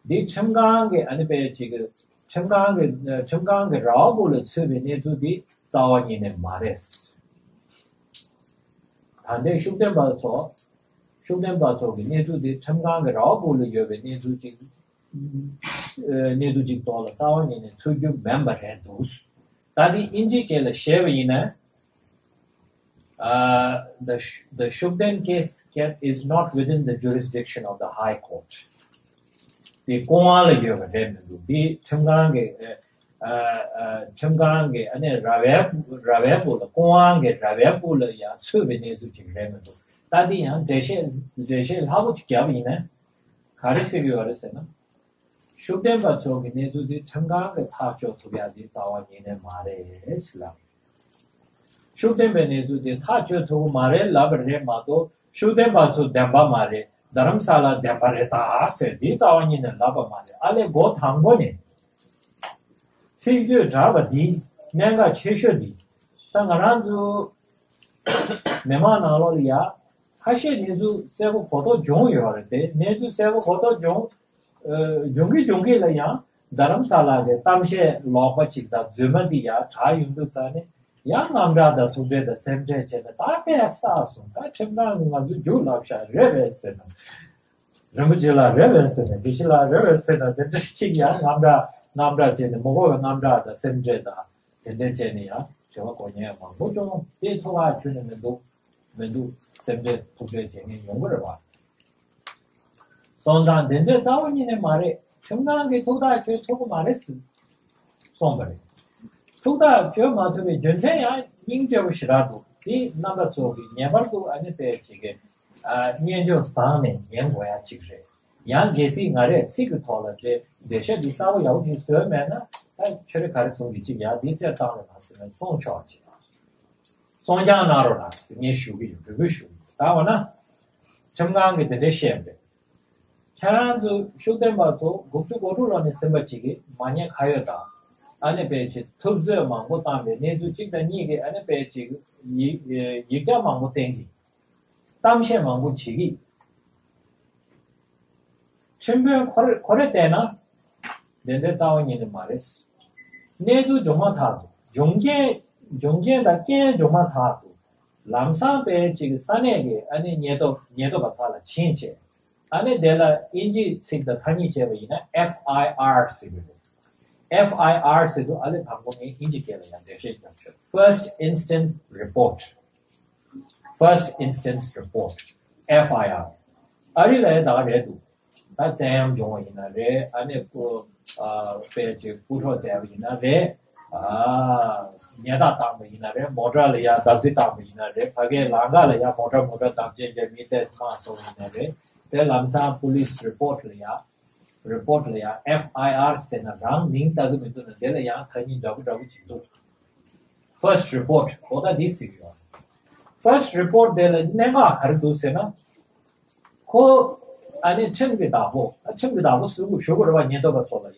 འདི་ཁྲིམས་ཁང་གི་ཨ་ནི་དཔེ་ཅིག་གི་ཁྲིམས་ཁང་གི་ཁྲིམས་ཁང་གི་ར་བ་སྦུག་ལ་ཚུད་པའི་གནས་ཚུལ་འདི་རྩ་བ་ཉིད་ནས་མ་རེད། ད་ལྟའི་ཤུགས་ལྡན་པ་ཚོ། ཤུགས་ལྡན་པ་ཚོ་གི་གནས་ཚུལ་འདི་ཁྲིམས་ཁང་གི་ར་བ་སྦུག་ལ་ཡོད་པའི་གནས་ཚུལ་ཅིག་ཨ། གནས་ཚུལ་ཅིག་ཐོག་ལ་རྩ་བ་ཉིད་ནས་ཚུད་རྒྱུ་མིན་པ་རེད་འདུག། ད་འདི་དབྱིན་ཇིའི་སྐད་ལ་བཤད་པ་ཡིན་ན། Uh, the, the Shugden case can, is not within the jurisdiction of the High Court. དེ་སྐུ་དབང་ལ་ཡོད་པ་རེད་མི་འདུག། དེ་ཁྲིམས་ཁང་གི་ཨ། ཨ། ཁྲིམས་ཁང་གི་ཨ་ནི་ར་བའི་ར་བའི་སྦུག་ལ། སྐུ་དབང་གི་ར་བའི་སྦུག་ལ་ཡང་ཚུད་པའི་གནས་ཚུལ་ཅིག་རེད་མི་འདུག། ད་དེ་ཡང་འགྲེལ་བཤད་འགྲེལ་བཤད་སླ་པོ་ཅིག་བརྒྱབ་པ་ཡིན་ན། ག་རེ་ཟེར་གྱི་ཡོད་རེད་ཟེར་ན། ཤུགས་ལྡན་པ་ཚོ་གི་གནས་ཚུལ་དེ་ཁྲིམས་ཁང་གིས་ཐག་གཅོད་ཐུབ་ཡ་དེ་རྩ་བ་ཉིད་ནས་མ་རེད་ཟེར་ལབ། ཤུགས་ལྡན་པའི་གནས་ཚུལ་དེ་ཐག་གཅོད་ཐུབ་ཀྱི་མ་རེད་ལབ་པ་རེད་མ་གཏོགས། ཤུགས་ལྡན་པ་ཚོ་བདེན་པ་མ་རེད། རྡ་རམ་ས་ལ་བདེན་པ་རེད་ད་ཟེར་དེ་རྩ་བ་ཉིད་ནས་ལབ་པ་མ་རེད། ཨ་ལས་འགོ་དང་པོ་ནས་ཚིག་བརྗོད་དྲག་པ་འདི་གནད་འགག་ཆེ་ཤོས་འདི། ད་ང་རང་ཚོ་མི་མང་ནང་ལོགས་ལ་ཡ་ཁ་ཤས་གནས་ཚུལ་གསལ་པོ་གོ་རྟོགས་བྱུང་ཡོད་རེད་དེ། གནས་ཚུལ་གསལ་པོ་གོ་རྟོགས་བྱུང་། ཨ། བྱུང་གི་བྱུང་གི་ལ་ཡང་རྡ་རམ་ས་ལ་གི་གཏམ་བཤད་ལོག་པ་ཅིག་དང་རྫུན་མ་འདི་ཡར་དྲག་ཡོང་དུས་ཙ་ནས་ཡང་དངངས་སྐྲག་དང་ཐུགས་ཁྲལ་དང་སེམས་ཁྲལ་བྱས་ནས། ད་དཔེ་བསགས་སོང་། ད་ཁྲིམས་ཁང་གིས་ང་ཚོ་རྒྱུགས་ལབ་ཤག་རེད་པས་ཟེར་ནས། རིན་པོ་ཆེ་ལགས་རེད་པས་ཟེར་ནས། དགེ་བཤེས་ལགས་རེད་པས་ཟེར་ནས། དེ་འདྲ་ཅིག་ཡང་དངངས་སྐྲག་དངངས་སྐྲག་བྱས་ནས། མི་དགོས་པའི་དངངས་སྐྲག་དང་སེམས་ཁྲལ་དང་དེ་འདྲ་བྱས་ནས་ཡང་དྲི་བ་གོ་མཁན་མང་པོ་བྱུང་། དེ་ཐུགས་ཁག་ཁྱོན་ནས་མི་འདུག། མི་འདུག། སེམས་ཁྲལ་ཐུགས་ཁྲལ་བྱེད་མཁན་ཡོང་གི་རེད་བ། སོང་ཙང་དེ་འདྲའི་རྩ་བ་ཉིད་ནས་མ་རེད། ཁྲིམས་ཁང་གིས་ཐུགས་ཐག་གཅོད་ཐུབ་ཀྱི་མ་རེད་ཟེར་གསུངས་པ་རེད། ཐུགས་ཐག་གཅོད་མ་ཐུབ་པའི་རྒྱུ་མཚན་ཡང་སྙིང་རྗེ་པོ་ཞེ་དྲག་འདུག། དེ་རྣམ་པ་ཚོ་གིས་ངེས་པར་དུ་ཨ་ནི་དཔེ་ཅིག་གི་ཨ། སྙན་ཅོག་བཟང་ནས་ཉན་དགོས་ཡ་ཅིག་རེད། ཡང་གལ་སྲིད་ང་རས་ཚིག་གི་ཐོག་ལ་དེ་འགྲེལ་བཤད་འདི་གསར་པ་ཡག་པོ་ཅིག་བཟོས་མེད་ན། ད་ཁྱོད་རས་ག་རེ་གསུང་གི་ཅིག་ཡ་འདི་གསལ་བཏང་རོགས་གནང་ཟེར་ནས་གསུང་ཆོག་ཅིག། གསུང་རྐྱང་གནང་རོགས་གནང་ཟེར་ངས་ཞུ་གི་ཡོད། འབོད་སྐུལ་ཞུ་གི་ཡོད། ད་འོ་ན་ཁྲིམས་ཁང་གིས་དེ་འདྲས་བཤད་པ་རེད། ཁྱེད་རང་ཚོ་ཤུགས་ལྡན་པ་ཚོ་དགུ་བཅུ་གོ་དྲུག་ལོ་ནས་ཟིན་པ་ཅིག་གིས་མ་ཉེས་ཁ་གཡོག་དང་། ཨ་ནི་དཔེ་ཅིག་ཐུབ་ཚོད་མང་པོ་བཏང་བའི་གནས་ཚུལ་གཅིག་དང་གཉིས་ཀྱིས། ཨ་ནི་དཔེ་ཅིག་ཡིག་ཡིག་ཆ་མང་པོ་བསྟན་གྱི། གཏམ་བཤད་མང་པོ་བྱེད་ཀྱི། ཁྲིམས་དཔོན་ཁོ་རེ་ཁོ་རེ་བལྟས་ན་དེ་འདྲའི་རྩ་བ་ཉིད་ནས་མ་རེད། གནས་ཚུལ་བྱུང་མ་ཐག་ཏུ། བྱུང་རྐྱེན་བྱུང་རྐྱེན་དང་རྐྱེན་བྱུང་མ་ཐག་ཏུ། ལམ་སང་དཔེ་ཅིག་ས་གནས་ཀྱི་ཨ་ནི་ཉེན་རྟོག་ཉེན་རྟོག་པ་ཚོ་ལ་བྱིན་བྱས། ཨ་ནི་དེ་ལ་དབྱིན་ཇིའི་ཚིག་དང་ཐ་སྙད་བྱས་པ་ཡིན་ན་ཨེཕ་ཨའི་ཨར་ཟེར་གྱི་འདུག། ཨེཕ་ཨའི་ཨར་ཟེར་དུས་ཨ་ལས་དང་པོ་ངས་དབྱིན་ཇི་སྐད་ལ་ཡང་འགྲེལ་བཤད་རྒྱབ་ཆོག། First Instance Report། First Instance Report། ཨེཕ་ཨའི་ཨར། ཨ་རི་ལ་ཡང་ད་ག་རེད་འདུག། ད་བཙན་གཡེམ་བྱུང་བ་ཡིན་ན་རེད། ཨ་ནི་སྐུ་ཨ་དཔེ་ཅིག་སྐུ་འཕྲོག་བྱས་པ་ཡིན་ན་རེད། ཨ་ཉལ་ཐ་བཏང་བ་ཡིན་ན་རེད། མོ་ཊ་ལ་ཡང་བརྡབ་གསིག་བཏང་བ་ཡིན་ན་རེད། ཕ་གིའི་ལམ་ཁ་ལ་ཡང་མོ་ཊ་མོ་ཊ་བརྡབ་ཆེན་བྱས་མི་ཏོག་ཙམ་མར་སོང་བ་ཡིན་ན་རེད། དེ་ལམ་སང་པོ་ལི་སི་རི་པོ་ཊི་ལ་ཡང་རི་པོ་ཊི་ལ་ཡང་ཨེཕ་ཨའི་ཨར་ཟེར་ན་རང་མིང་བཏགས་ཀྱི་མི་འདུག་ན། དེ་ལ་ཡང་ཐ་སྙད་འདྲ་པོ་འདྲ་པོ་ཅིག་འདུག། First Report། འོ་ད་འདི་ཟེར་གྱི་ཡོད། First Report་དེ་ལ་གནད་འགག་ག་རེ་འདུག་ཟེར་ན། ཁོ་ཨ་ནི་ཁྲིམས་ཀྱི་བདག་པོ། ཨ་ཁྲིམས་ཀྱི་བདག་པོ་ཟེར་དགོས་ཞུ་དགོས་རེད་བ། ཉེན་རྟོག་པ་ཚོ་ལ་ཡ།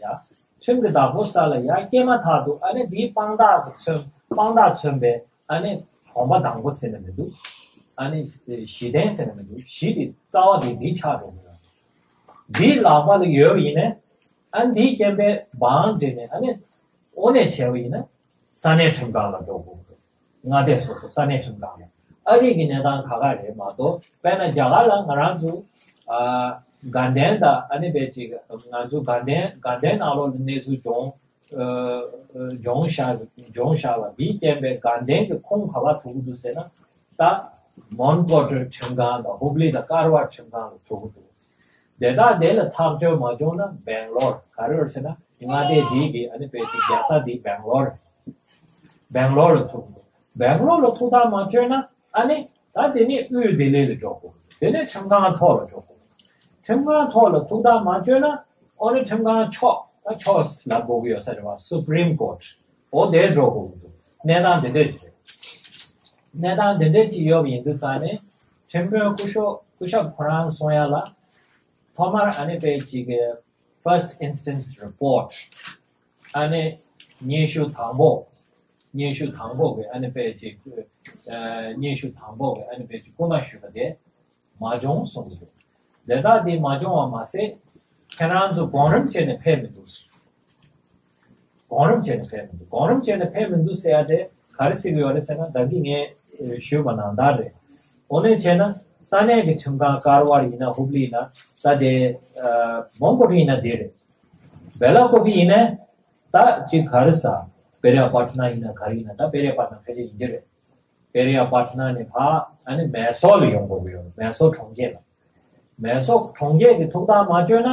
ཁྲིམས་ཀྱི་བདག་པོ་ས་ལ་ཡ་སྐྱེས་མ་ཐག་ཏུ་ཨ་ནི་འདིའི་དཔང་རྟགས་ཀྱི་མཚོན། དཔང་རྟགས་མཚོན་པའི་ཨ་ནི་གོམ་པ་དང་པོ་ཟེར་ན་མི་འདུག། ཨ་ནི་གཞི་རྟེན་ཟེར་ན་མི་འདུག། གཞི་དེ་རྩ་བ་དེ་འདི་ཆགས་འགྲོ་གི་ཡོད། འདིའི་ལག་པ་ལ་ཡོད་པ་ཡིན་ན། ཨ་འདིའི་རྐྱེན་པས་བང་སྒྲིལ་ནས་ཨ་ནི་དངོས་གནས་བྱས་པ་ཡིན་ན། ས་གནས་ཁྲིམས་ཁང་ལ་འགྲོ་དགོས་འདུག་མངའ་སྡེ་སོ་སོ་ས་གནས་ཁྲིམས་ཁང་ལ། ཨ་རི་གི་གནས་སྟངས་ཁག་ཁག་རེད་མ་གཏོགས། དཔེར་ན་རྒྱ་གར་ལ་ང་རང་ཚོ་ཨ་དགའ་ལྡན་དང་ཨ་ནི་དཔེ་ཅིག་ང་ཚོ་དགའ་ལྡན་དགའ་ལྡན་ནང་ལོགས་ལ་གནས་ཚུལ་སྦྱོང་ཨ་ཨ་སྦྱོང་བཞག་སྦྱོང་བཞག་ལ། འདིས་བསྟན་པའི་དགའ་ལྡན་གྱི་ཁོངས་ག་པར་ཐུག་གི་འདུག་ཟེར་ན། ད་མོན་གྷོ་ཁྲིམས་ཁང་དང་ཧུབ་ལི་དང་ཀར་ཝར་ཁྲིམས་ཁང་ལ་ཐུག་གི་འདུག་དེ་དག་དེ་ལ་ཐག་གཅོད་མ་བྱུང་ན་སྦེང་ལོར། ག་རེ་རེད་ཟེར་ན། མངའ་སྡེ་འདི་གི་ཨ་ནི་དཔེ་ཅིག་རྒྱལ་ས་འདི་སྦེང་ལོར་རེད། སྦེང་ལོར་ལ་ཐུག་འདུག་སྦེང་ལོར་ལ་ཐུག་ཐག་མ་ཆོད་ན། ཨ་ནི་ད་དེ་ནས་དབུས་ལྡི་ལི་ལ་འགྲོ་དགོས། དེ་ནས་ཁྲིམས་ཁང་ཐོག་ལ་འགྲོ་དགོས། ཁྲིམས་ཁང་ཐོག་ལ་ཐུག་ཐག་མ་ཆོད་ན། ཨོ་ནི་ཁྲིམས་ཁང་མཆོག་ད་མཆོག་ལབ་དགོས་ཀྱི་ཡོད་ས་རེད་བ། སུ་པྲིམ་ཀོར་ཊི། ཨོ་དེར་འགྲོ་དགོས་ཀྱི་འདུག་གནས་སྟངས་དེ་འདྲས་ཅིག་རེད། གནས་སྟངས་དེ་འདྲས་ཅིག་ཡོད་པ་ཡིན་དུས་ཙང་ནས། ཁྲིམས་དཔོན་སྐུ་ཞབས་སྐུ་ཞབས་ཁོ་རང་གསུང་ཡ་ལ། ཐོག་མར་ཨ་ནི་དཔེ་ཅིག་གི་first instance report། ཨ་ནི་སྙན་ཞུ་དང་པོ། སྙན་ཞུ་དང་པོ་གི་ཨ་ནི་དཔེ་ཅིག་ཨ་སྙན་ཞུ་དང་པོ་གི་ཨ་ནི་དཔེ་ཅིག་སྐུལ་མ་ཞུས་པ་དེ་མ་བྱུང་གསུངས་འདུག་དེ་དག་དེ་མ་བྱུང་བ་མ་ཟད། ཁྱེད་རང་ཚོ་གོང་རིམ་བྱས་ནས་ཕེབས་མི་འདུག་གོང་རིམ་བྱས་ནས་ཕེབས་མི་འདུག་གོང་རིམ་བྱས་ནས་ཕེབས་མི་འདུག་ཟེར་ཡ་དེ་ག་རེ་ཟེར་གི་ཡོད་རེད་ཟེར་ན། ད་གིན་ངས་ཨ་ཞུས་པ་ནང་ལྟར་རེད། འོ་ནས་བྱས་ན་ས་གནས་ཀྱི་ཁྲིམས་ཁང་ཀར་ཝར་ཡིན་ན། ཧུབ་ལི་ཡིན་ན། ད་དེ་ཨ་མོན་གྷོ་ཁྲི་ཡིན་ན་དེ་རེད། བེ་ལ་ཀོ་ཕི་ཡིན་ན། ད་ཅིག་ག་རེ་ཟ། པེ་རི་ཡ་པ་ཊ་ན་ཡིན་ན་ག་རེ་ཡིན་ན། ད་པེ་རི་ཡ་པ་ཊ་ན་ཕལ་ཆེར་ཡིན་གྱི་རེད། པེ་རི་ཡ་པ་ཊ་ན་ནས་ཕར་ཨ་ནི་མེ་སོར་ལ་ཡོང་དགོས་ཀྱི་ཡོད་རེད། མེ་སོར་གྲོང་ཁྱེར་ལ། མེ་སོར་གྲོང་ཁྱེར་གྱི་ཐུགས་ཐག་མ་གཅོད་ན།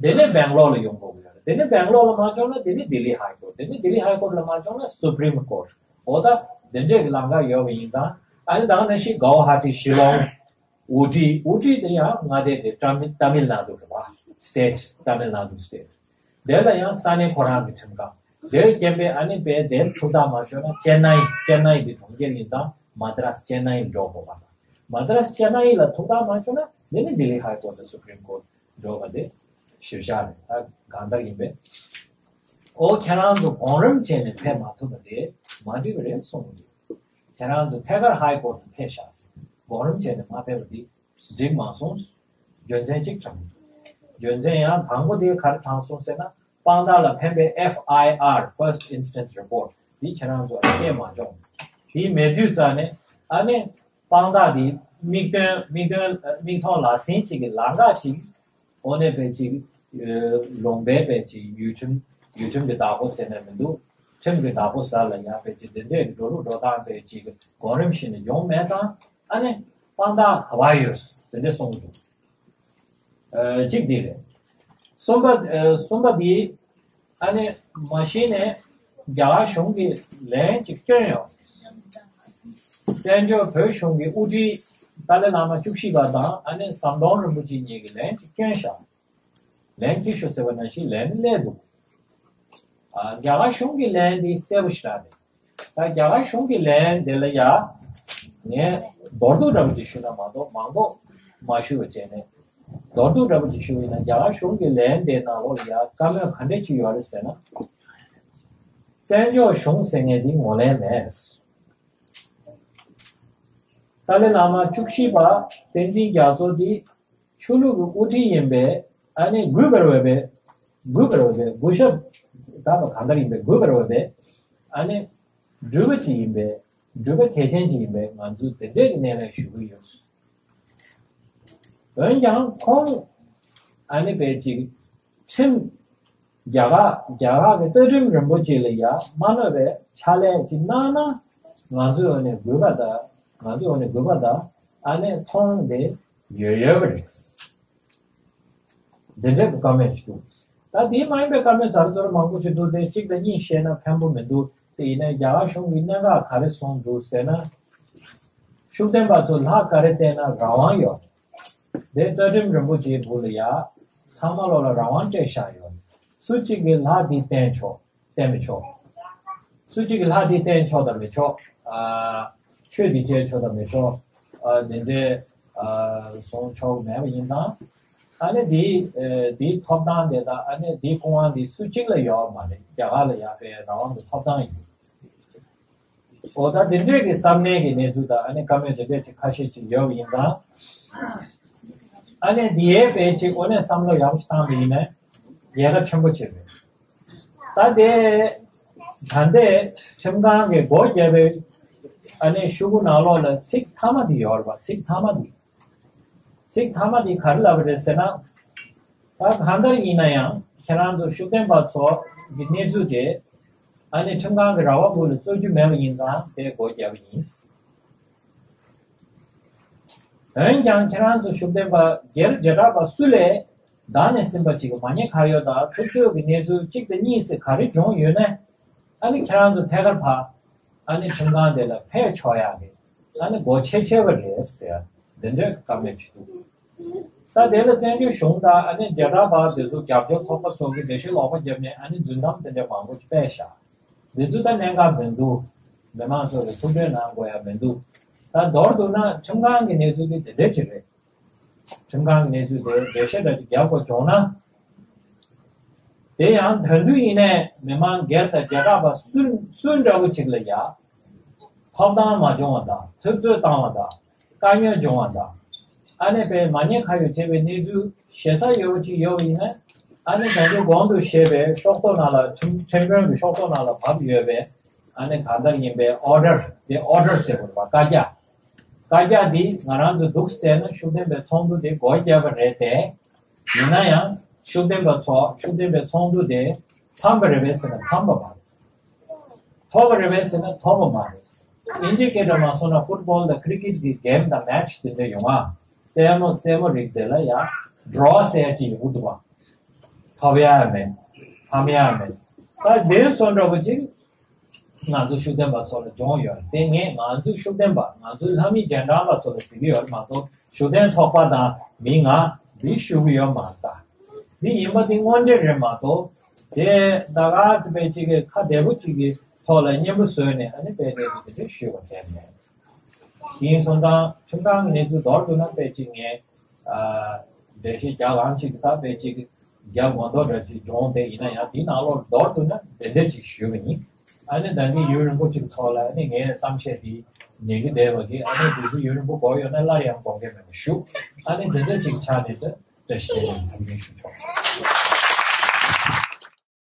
དེ་ནས་སྦེང་ལོར་ལ་ཡོང་དགོས་ཀྱི་ཡོད་རེད། དེ་ནས་སྦེང་ལོར་ལ་མ་བྱུང་ན་དེ་ནས་ལྡི་ལི་ཧའི་ཀོར་ཊི། དེ་ནས་ལྡི་ལི་ཧའི་ཀོར་ཊི་ལ་མ་བྱུང་ན་སུ་པྲིམ་ཀོར་ཊི། འོ་ད་དེ་འདྲས་ཀྱི་ལམ་ཁ་ཡོད་པ་ཡིན་ཙང་། ཨ་ནི་ད་ག་ནང་བཞིན་ག་ཝ་ཧ་ཊི། ཤི་ལོང་། ཨུ་ཊི། ཨུ་ཊི་དེ་ཡང་མངའ་སྡེ་དེ་ཏ་མིལ་ཏ་མིལ་ནཱ་ཌུ་རེད་བ། སི་ཊེ་ཊི། ཏ་མིལ་ནཱ་ཌུ་སི་ཊེ་ཊི། དེ་ལ་ཡང་ས་གནས་ཁོ་རང་གི་ཁྲིམས་ཁང་། དེར་རྐྱེན་པས་ཨ་ནི་དཔེ་དེར་ཐུགས་ཐག་མ་ཆོད་ན་ཅེན་ནའི། ཅེན་ནའི་དེ་གྲོང་ཁྱེར་ཡིན་ཙང་མ་དྲ་སི་ཅེན་ནའི་འགྲོ་དགོས་པ་དང་། མ་དྲ་སི་ཅེན་ནའི་ལ་ཐུགས་ཐག་མ་ཆོད་ན་དེ་ནི་ལྡི་ལི་ཧའི་ཀོར་ཊི་དང་སུ་པྲིམ་ཀོར་ཊི་འགྲོ་བ་དེ་གཞིར་བཞག་རེད། ད་གང་ལྟར་ཡིན་པས། ཨོ་ཁྱེད་རང་ཚོ་གོང་རིམ་བྱས་ནས་ཕེབས་མ་ཐུབ་པ་དེ་མ་འགྲིག་པ་རེད་གསུངས་འདུག་ཁྱེད་རང་ཚོ་ཐད་ཀར་ཧའི་ཀོར་ཊི་ཕེབས་ཤག་གོང་རིམ་བྱས་ནས་མ་ཕེབས་པ་འདི་འགྲིག་མ་སོང་། རྒྱུ་མཚན་གཅིག་དྲངས་འདུག་རྒྱུ་མཚན་ཡང་དང་པོ་དེ་ག་རེ་དྲངས་སོང་ཟེར་ན། དཔང་རྟགས་ལ་ཕན་པའི་ཨེཕ་ཨའི་ཨར། First Instance Report། འདི་ཁྱེད་རང་ཚོ་སྐྱེལ་མ་བྱུང་། དེ་མེད་དུས་ཙང་ནས་ཨ་ནི་དཔང་རྟགས་འདི་མིག་སྟོན་མིག་སྟོན་མིག་མཐོང་ལག་ཟིན་གཅིག་གི་ལམ་ཁ་གཅིག་འོ་ནས་དཔེ་ཅིག་ལུང་པའི་དཔེ་ཅིག་ཡུལ་ཁྲིམས་ཡུལ་ཁྲིམས་ཀྱི་བདག་པོ་ཟེར་ནས་མི་འདུག་ཁྲིམས་ཀྱི་བདག་པོ་ཟེར་ལ་ཡང་དཔེ་ཅིག་འདི་འདྲས་ཀྱི་འགྲོ་ལུགས་འགྲོ་སྟངས་དཔེ་ཅིག་གོང་རིམ་བཞིན་དུ་ཡོང་མེད་ཙང་། ཨ་ནི་དཔང་རྟགས་ག་པར་ཡོད། དེ་འདྲས་གསུངས་འདུག་ཨ་གཅིག་འདི་རེད། གསུམ་པ་ཨ་གསུམ་པ་འདི་ཨ་ནི་མ་གཞི་ནས་རྒྱ་གར་གཞུང་གིས་ལན་ཅིག་བསྐྱོན་ཡོད། བཙན་བྱོལ་བོད་གཞུང་གི་དབུ་ཁྲིད་ཏཱ་ལའི་བླ་མ་བཅུ་བཞི་པ་དང་ཨ་ནི་ཟམ་གདོང་རིན་པོ་ཆེ་གཉིས་ཀྱིས་ལན་ཅིག་བསྐྱོན་བཞག་ལན་ཅིག་ཞུ་ཟེར་བ་ནང་བཞིན་ལན་སླེབས་འདུག་ཨ་རྒྱ་གར་གཞུང་གི་ལན་འདི་གསལ་པོ་ཞེ་དྲག་རེད། ད་རྒྱ་གར་གཞུང་གི་ལན་དེ་ལ་ཡ་ངས་མདོར་བསྡུས་འདྲ་པོ་ཅིག་ཞུས་ན་མ་གཏོགས་མང་པོ་མ་ཞུ་བ་བྱས་ནས། མདོར་བསྡུས་འདྲ་པོ་ཅིག་ཞུ་བ་ཡིན་ན། རྒྱ་གར་གཞུང་གི་ལན་དེ་ནང་ལོགས་ལ་ཡ་བཀའ་མོལ་ག་འདྲས་ཅིག་ཡོད་རེད་ཟེར་ན། བཙན་བྱོལ་གཞུང་ཟེར་མཁན་འདི་ངོས་ལེན་མེད། ཏཱ་ལའི་བླ་མ་བཅུ་བཞི་པ་བསྟན་འཛིན་རྒྱ་མཚོ་འདི་ཆོས་ལུགས་ཀྱི་དབུ་ཁྲིད་ཡིན་པས། ཨ་ནི་གུས་པར་འོས་པའི་གུས་པར་འོས་པའི་གུས་ཞབས་ད་གང་ལྟར་ཡིན་པས་གུས་པར་འོས་པའི་ཨ་ནི་སྒྲུབ་པ་ཅིག་ཡིན་པས། སྒྲུབ་པ་གལ་ཆེན་ཅིག་ཡིན་པས། ང་ཚོས་དེ་འདྲའི་སྣེ་ལེན་ཞུ་གི་ཡོད། འོན་ཀྱང་ཁོང་ཨ་ནི་དཔེ་ཅིག་ཁྲིམས་རྒྱ་གར་རྒྱ་གར་གྱི་རྩ་ཁྲིམས་རིན་པོ་ཆེ་ལ་ཡ་མ་གནོད་པའི་ཕྱག་ལས་ཅིག་གནང་ན། ང་ཚོའི་འོག་ནས་གུས་པ་དང་ང་ཚོའི་འོག་ནས་གུས་པ་དང་ཨ་ནི་མཐོང་དེ་ཡོད་ཡོད་པ་རེད། འདི་འདྲའི་བཀའ་མོལ་ཞིག་འདུག་ད་དེ་མ་ཡིན་པའི་བཀའ་མོལ་ཛ་རུ་ཛ་རུ་མང་པོ་ཞིག་འདུག་དེ་གཅིག་དང་གཉིས་བཤད་ན་ཕན་པོ་མི་འདུག་དེ་ཡིན་ན་རྒྱ་གར་གཞུང་གི་གནད་འགག་ག་རེ་སོང་འདུག་ཟེར་ན། ཤུགས་ལྡན་པ་ཚོ་ལྷ་ག་རེ་བསྟེན་ན་རང་དབང་ཡོད། དེ་རྩ་ཁྲིམས་རིན་པོ་ཆེའི་སྦུག་ལ་ཡ་ཚང་མ་ལོག་ལ་རང་དབང་སྤྲད་བཞག་ཡོད། སུ་གཅིག་གིས་ལྷ་འདི་བསྟེན་ཆོག་བསྟེན་མི་ཆོག་སུ་གཅིག་གིས་ལྷ་འདི་བསྟེན་ཆོག་དང་མི་ཆོག་ཨ་ཆོས་འདི་བྱེད་ཆོག་དང་མི་ཆོག་ཨ་དེ་འདྲའི་ཨ་སོང་ཆོག་མེད་པ་ཡིན་ཙང་། ཨ་ནི་འདི་ཨ་འདིའི་ཐོབ་ཐང་དེ་དང་ཨ་ནི་འདིའི་སྐུ་དབང་འདི་སུ་གཅིག་ལ་ཡོད་པ་མ་རེད། རྒྱ་གར་ལ་ཡོད་པའི་རང་དབང་གི་ཐོབ་ཐང་ཡིན། འོ་ད་འདི་འདྲས་ཀྱི་ས་གནས་ཀྱི་གནས་ཚུལ་དང་ཨ་ནི་བཀའ་མོལ་དེ་འདྲས་ཀྱི་ཁ་ཤས་ཅིག་ཡོད་པ་ཡིན་ཙང་། ཨ་ནི་འདི་ཡའི་དཔེ་ཅིག་དངོས་གནས་བསམ་བློ་ཡག་པོ་ཞིག་བཏང་པ་ཡིན་ན་ཡལ་ག་ཆེན་པོ་ཅིག་རེད། ད་དེ་ ད་ལྟའི་ཁྲིམས་ཁང་གི་སྒོ་བརྒྱབ་པའི་ཨ་ནི་ཤོག་གུ་ནང་ལོགས་ལ་ཚིག་མཐའ་མ་དེ་ཡོད་རེད་པ། ཚིག་མཐའ་མ་དེ། ཚིག་མཐའ་མ་དེ་ག་རེ་ལབ་པ་རེད་ཟེར་ན། ད་གང་ལྟར་ཡིན་ན་ཡང་ཁྱེད་རང་ཚོ་ཤུགས་ལྡན་པ་ཚོ་གི་གནས་ཚུལ་དེ་ཨ་ནི་ཁྲིམས་ཁང་གི་ར་བ་ཕུག་ལ་རྩོད་རྒྱུ་མེད་པ་ཡིན་ཙང་དེ་སྒོ་བརྒྱབ་པ་ཡིན། འོན་ཀྱང་ཁྱེད་རང་ཚོ་ཤུགས་ལྡན་པ་སྒེར་བྱེ་བྲག་པ་སུ་ལས་བདག་ནས་ཟིན་པ་ཅིག་གི་མ་ཉེས་ཁ་གཡོག་དང་ཐུབ་ཚོད་ཀྱི་གནས་ཚུལ་གཅིག་དང་གཉིས་སུ་ག་རེ་བྱུང་ཡོད་ན། ཨ་ནི་ཁྱེད་རང་ཚོ་ཐད་ཀར་ཕར་ཨ་ནི་ཁྲིམས་ཁང་དེ་ལ་ཕེབས་ཆོག་ཡག་གི་ཨ་ནི་སྒོ་ཕྱེ་ཕྱེ་བ་རེད་ཟེར་འདི་འདྲའི་བཀའ་མོལ་ཅིག་འདུག་ད་དེ་ལ་བཙན་བྱོལ་གཞུང་དང་ཨ་ནི་བྱེ་བྲག་པ་དེ་ཚོ་རྒྱབ་སྐྱོར་ཚོགས་པ་ཚོ་གི་འགྲེལ་བཤད་ལོག་པ་བརྒྱབ་ནས་ཨ་ནི་རྫུན་གཏམ་དེ་འདྲ་མང་པོ་ཞིག་སྤེལ་བཞག་འདི་ཚོ་ད་གནད་འགག་མི་འདུག་མི་མང་ཚོ་ལ་ཐུགས་ཁྲལ་གནང་དགོས་ཡ་མི་འདུག་ད་མདོར་བསྡུ་ན་ཁྲིམས་ཁང་གི་གནས་ཚུལ་དེ་དེ་འདྲ་ཅིག་རེད། ཁྲིམས་ཁང་གི་གནས་ཚུལ་དེ་འགྲེལ་བཤད་འདྲ་ཅིག་རྒྱབ་དགོས་བྱུང་ན། དེ་ཡང་དོན་དུ་ཡིན་ནའི་མི་མང་སྒེར་དང་བྱེ་བྲག་པ་སུ་སུ་འདྲ་བོ་ཅིག་ལ་ཡ། ཐོབ་ཐང་མ་བྱུང་བ་དང་ཐུབ་ཚོད་བཏང་བ་དང་དཀའ་ངལ་བྱུང་བ་དང་། ཨ་ནེ་པའི་མ་ཉེས་ཁ་གཡོག་བྱས་པའི་གནས་ཚུལ་ཞེ་ས་ཡོད་པ་ཅིག་ཡོད་པ་ཡིན་ན། ཨ་ནེ་ད་ལྟའི་གོང་དུ་བཤད་པའི་ཤོག་ཐོ་ནང་ལ་ཁྲིམས་ཁྲིམས་དཔོན་གྱི་ཤོག་ཐོ་ནང་ལ་བབས་ཡོད་པའི་ཨ་ནེ་གང་ལྟར་ཡིན་པའི་ཨོ་ཌར་དེ་ཨོ་ཌར་ཟེར་བ་རེད་པ། བཀའ་རྒྱ། བཀའ་རྒྱ་འདི་ང་རང་ཚོ་འདུག་སེ་བལྟས་ན་ཤུགས་ལྡན་པའི་ཚོགས་འདུ་དེ་སྒོ་བརྒྱབ་པ་རེད་དེ། ཡིན་ན་ཡང་ཤུགས་ལྡན་པ་ཚོ་ཤུགས་ལྡན་པའི་ཚོགས་འདུ་དེ་ཕམ་པ་རེད་པས་ཟེར་ན་ཕམ་པ་མ་རེད། ཐོབ་པ་རེད་པས་ཟེར་ན་ཐོབ་པ་མ་རེད། ཨིན་ཇི་སྐད་སྒྲ་མ་སོང་ན་ཕུཊ་བོལ་དང་ཁི་རི་ཀེཊ་གི་གེམ་དང་མེ་ཆི་དེ་འདྲ་ཡོང་ཨ། རྩེད་མོ་རྩེད་མོ་རིགས་དེ་ལ་ཡང་ཌོ་རོ་ཟེར་ཡ་ཅིག་ཡོང་གི་འདུག་བ། ཐོབ་ཡ་མེད། ཕམ་ཡ་མེད། ད་དེ་སོང་འདྲ་པོ་ཅིག་ང་ཚོ་ཤུགས་ལྡན་པ་ཚོ་ལ་སྦྱོང་ཡོད་རེད་དེ། ངས་ང་ཚོ་ཤུགས་ལྡན་པ་ང་ཚོའི་ལྷ་མི་རྗེས་འབྲང་པ་ཚོ་ལ་ཟེར་གྱི་ཡོད་རེད་མ་གཏོགས་ཤུགས་ལྡན་ཚོགས་པ་དང་མི་ང་འདི་ཞུ་གི་ཡོད་མ་རེད། ད་འདི་ཡིན་པ་འདི་དངོས་འབྲེལ་རེད་མ་གཏོགས་དེ་ད་ག་ཚོད་པའི་ཅིག་གི་ཁ་བདེ་པོ་ཅིག་གི་ཐོག་ལ་སྙན་པོ་བཟོས་ནས་ཨ་ནི་དཔེ་དེ་ཚོ་དེ་འདྲ་ཞུས་པ་དེ་མེད། ཡིན་སོང་ཙང་ཁྲིམས་ཁང་གི་གནས་ཚུལ་མདོར་བསྡུ་ན་དཔེ་ཅིག་ངས་འགྲེལ་བཤད་རྒྱག་ལམ་ཅིག་ད་དཔེ་ཅིག་རྒྱབ་ངོ་ཐོག་འདྲ་ཅིག་སྦྱོང་དེ་ཡིན་ན་ཡང་དེའི་ནང་ལོགས་མདོར་བསྡུ་ན་དེ་འདྲ་ཅིག་ཞུས་པ་ཡིན། ཨ་ནི་ད་གིན་ཡུན་རིང་པོ་ཅིག་ཐོག་ལ་ཨ་ནི་ངའི་གཏམ་བཤད་འདི་ཉན་གྱི་བསྡད་པ་གིས་ཨ་ནི་དུས་ཚོད་ཡུན་རིང་པོ་འགོར་ཡོད་ན་སླར་ཡང་དགོངས་འགལ་མེད་པ་ཞུ། ཨ་ནི་དེ་འདྲ་ཅིག་ཆགས་ནས་ད་བཀྲ་ཤིས་བདེ་ལེགས་འཚམས་འདྲི་ཞུ་ཆོག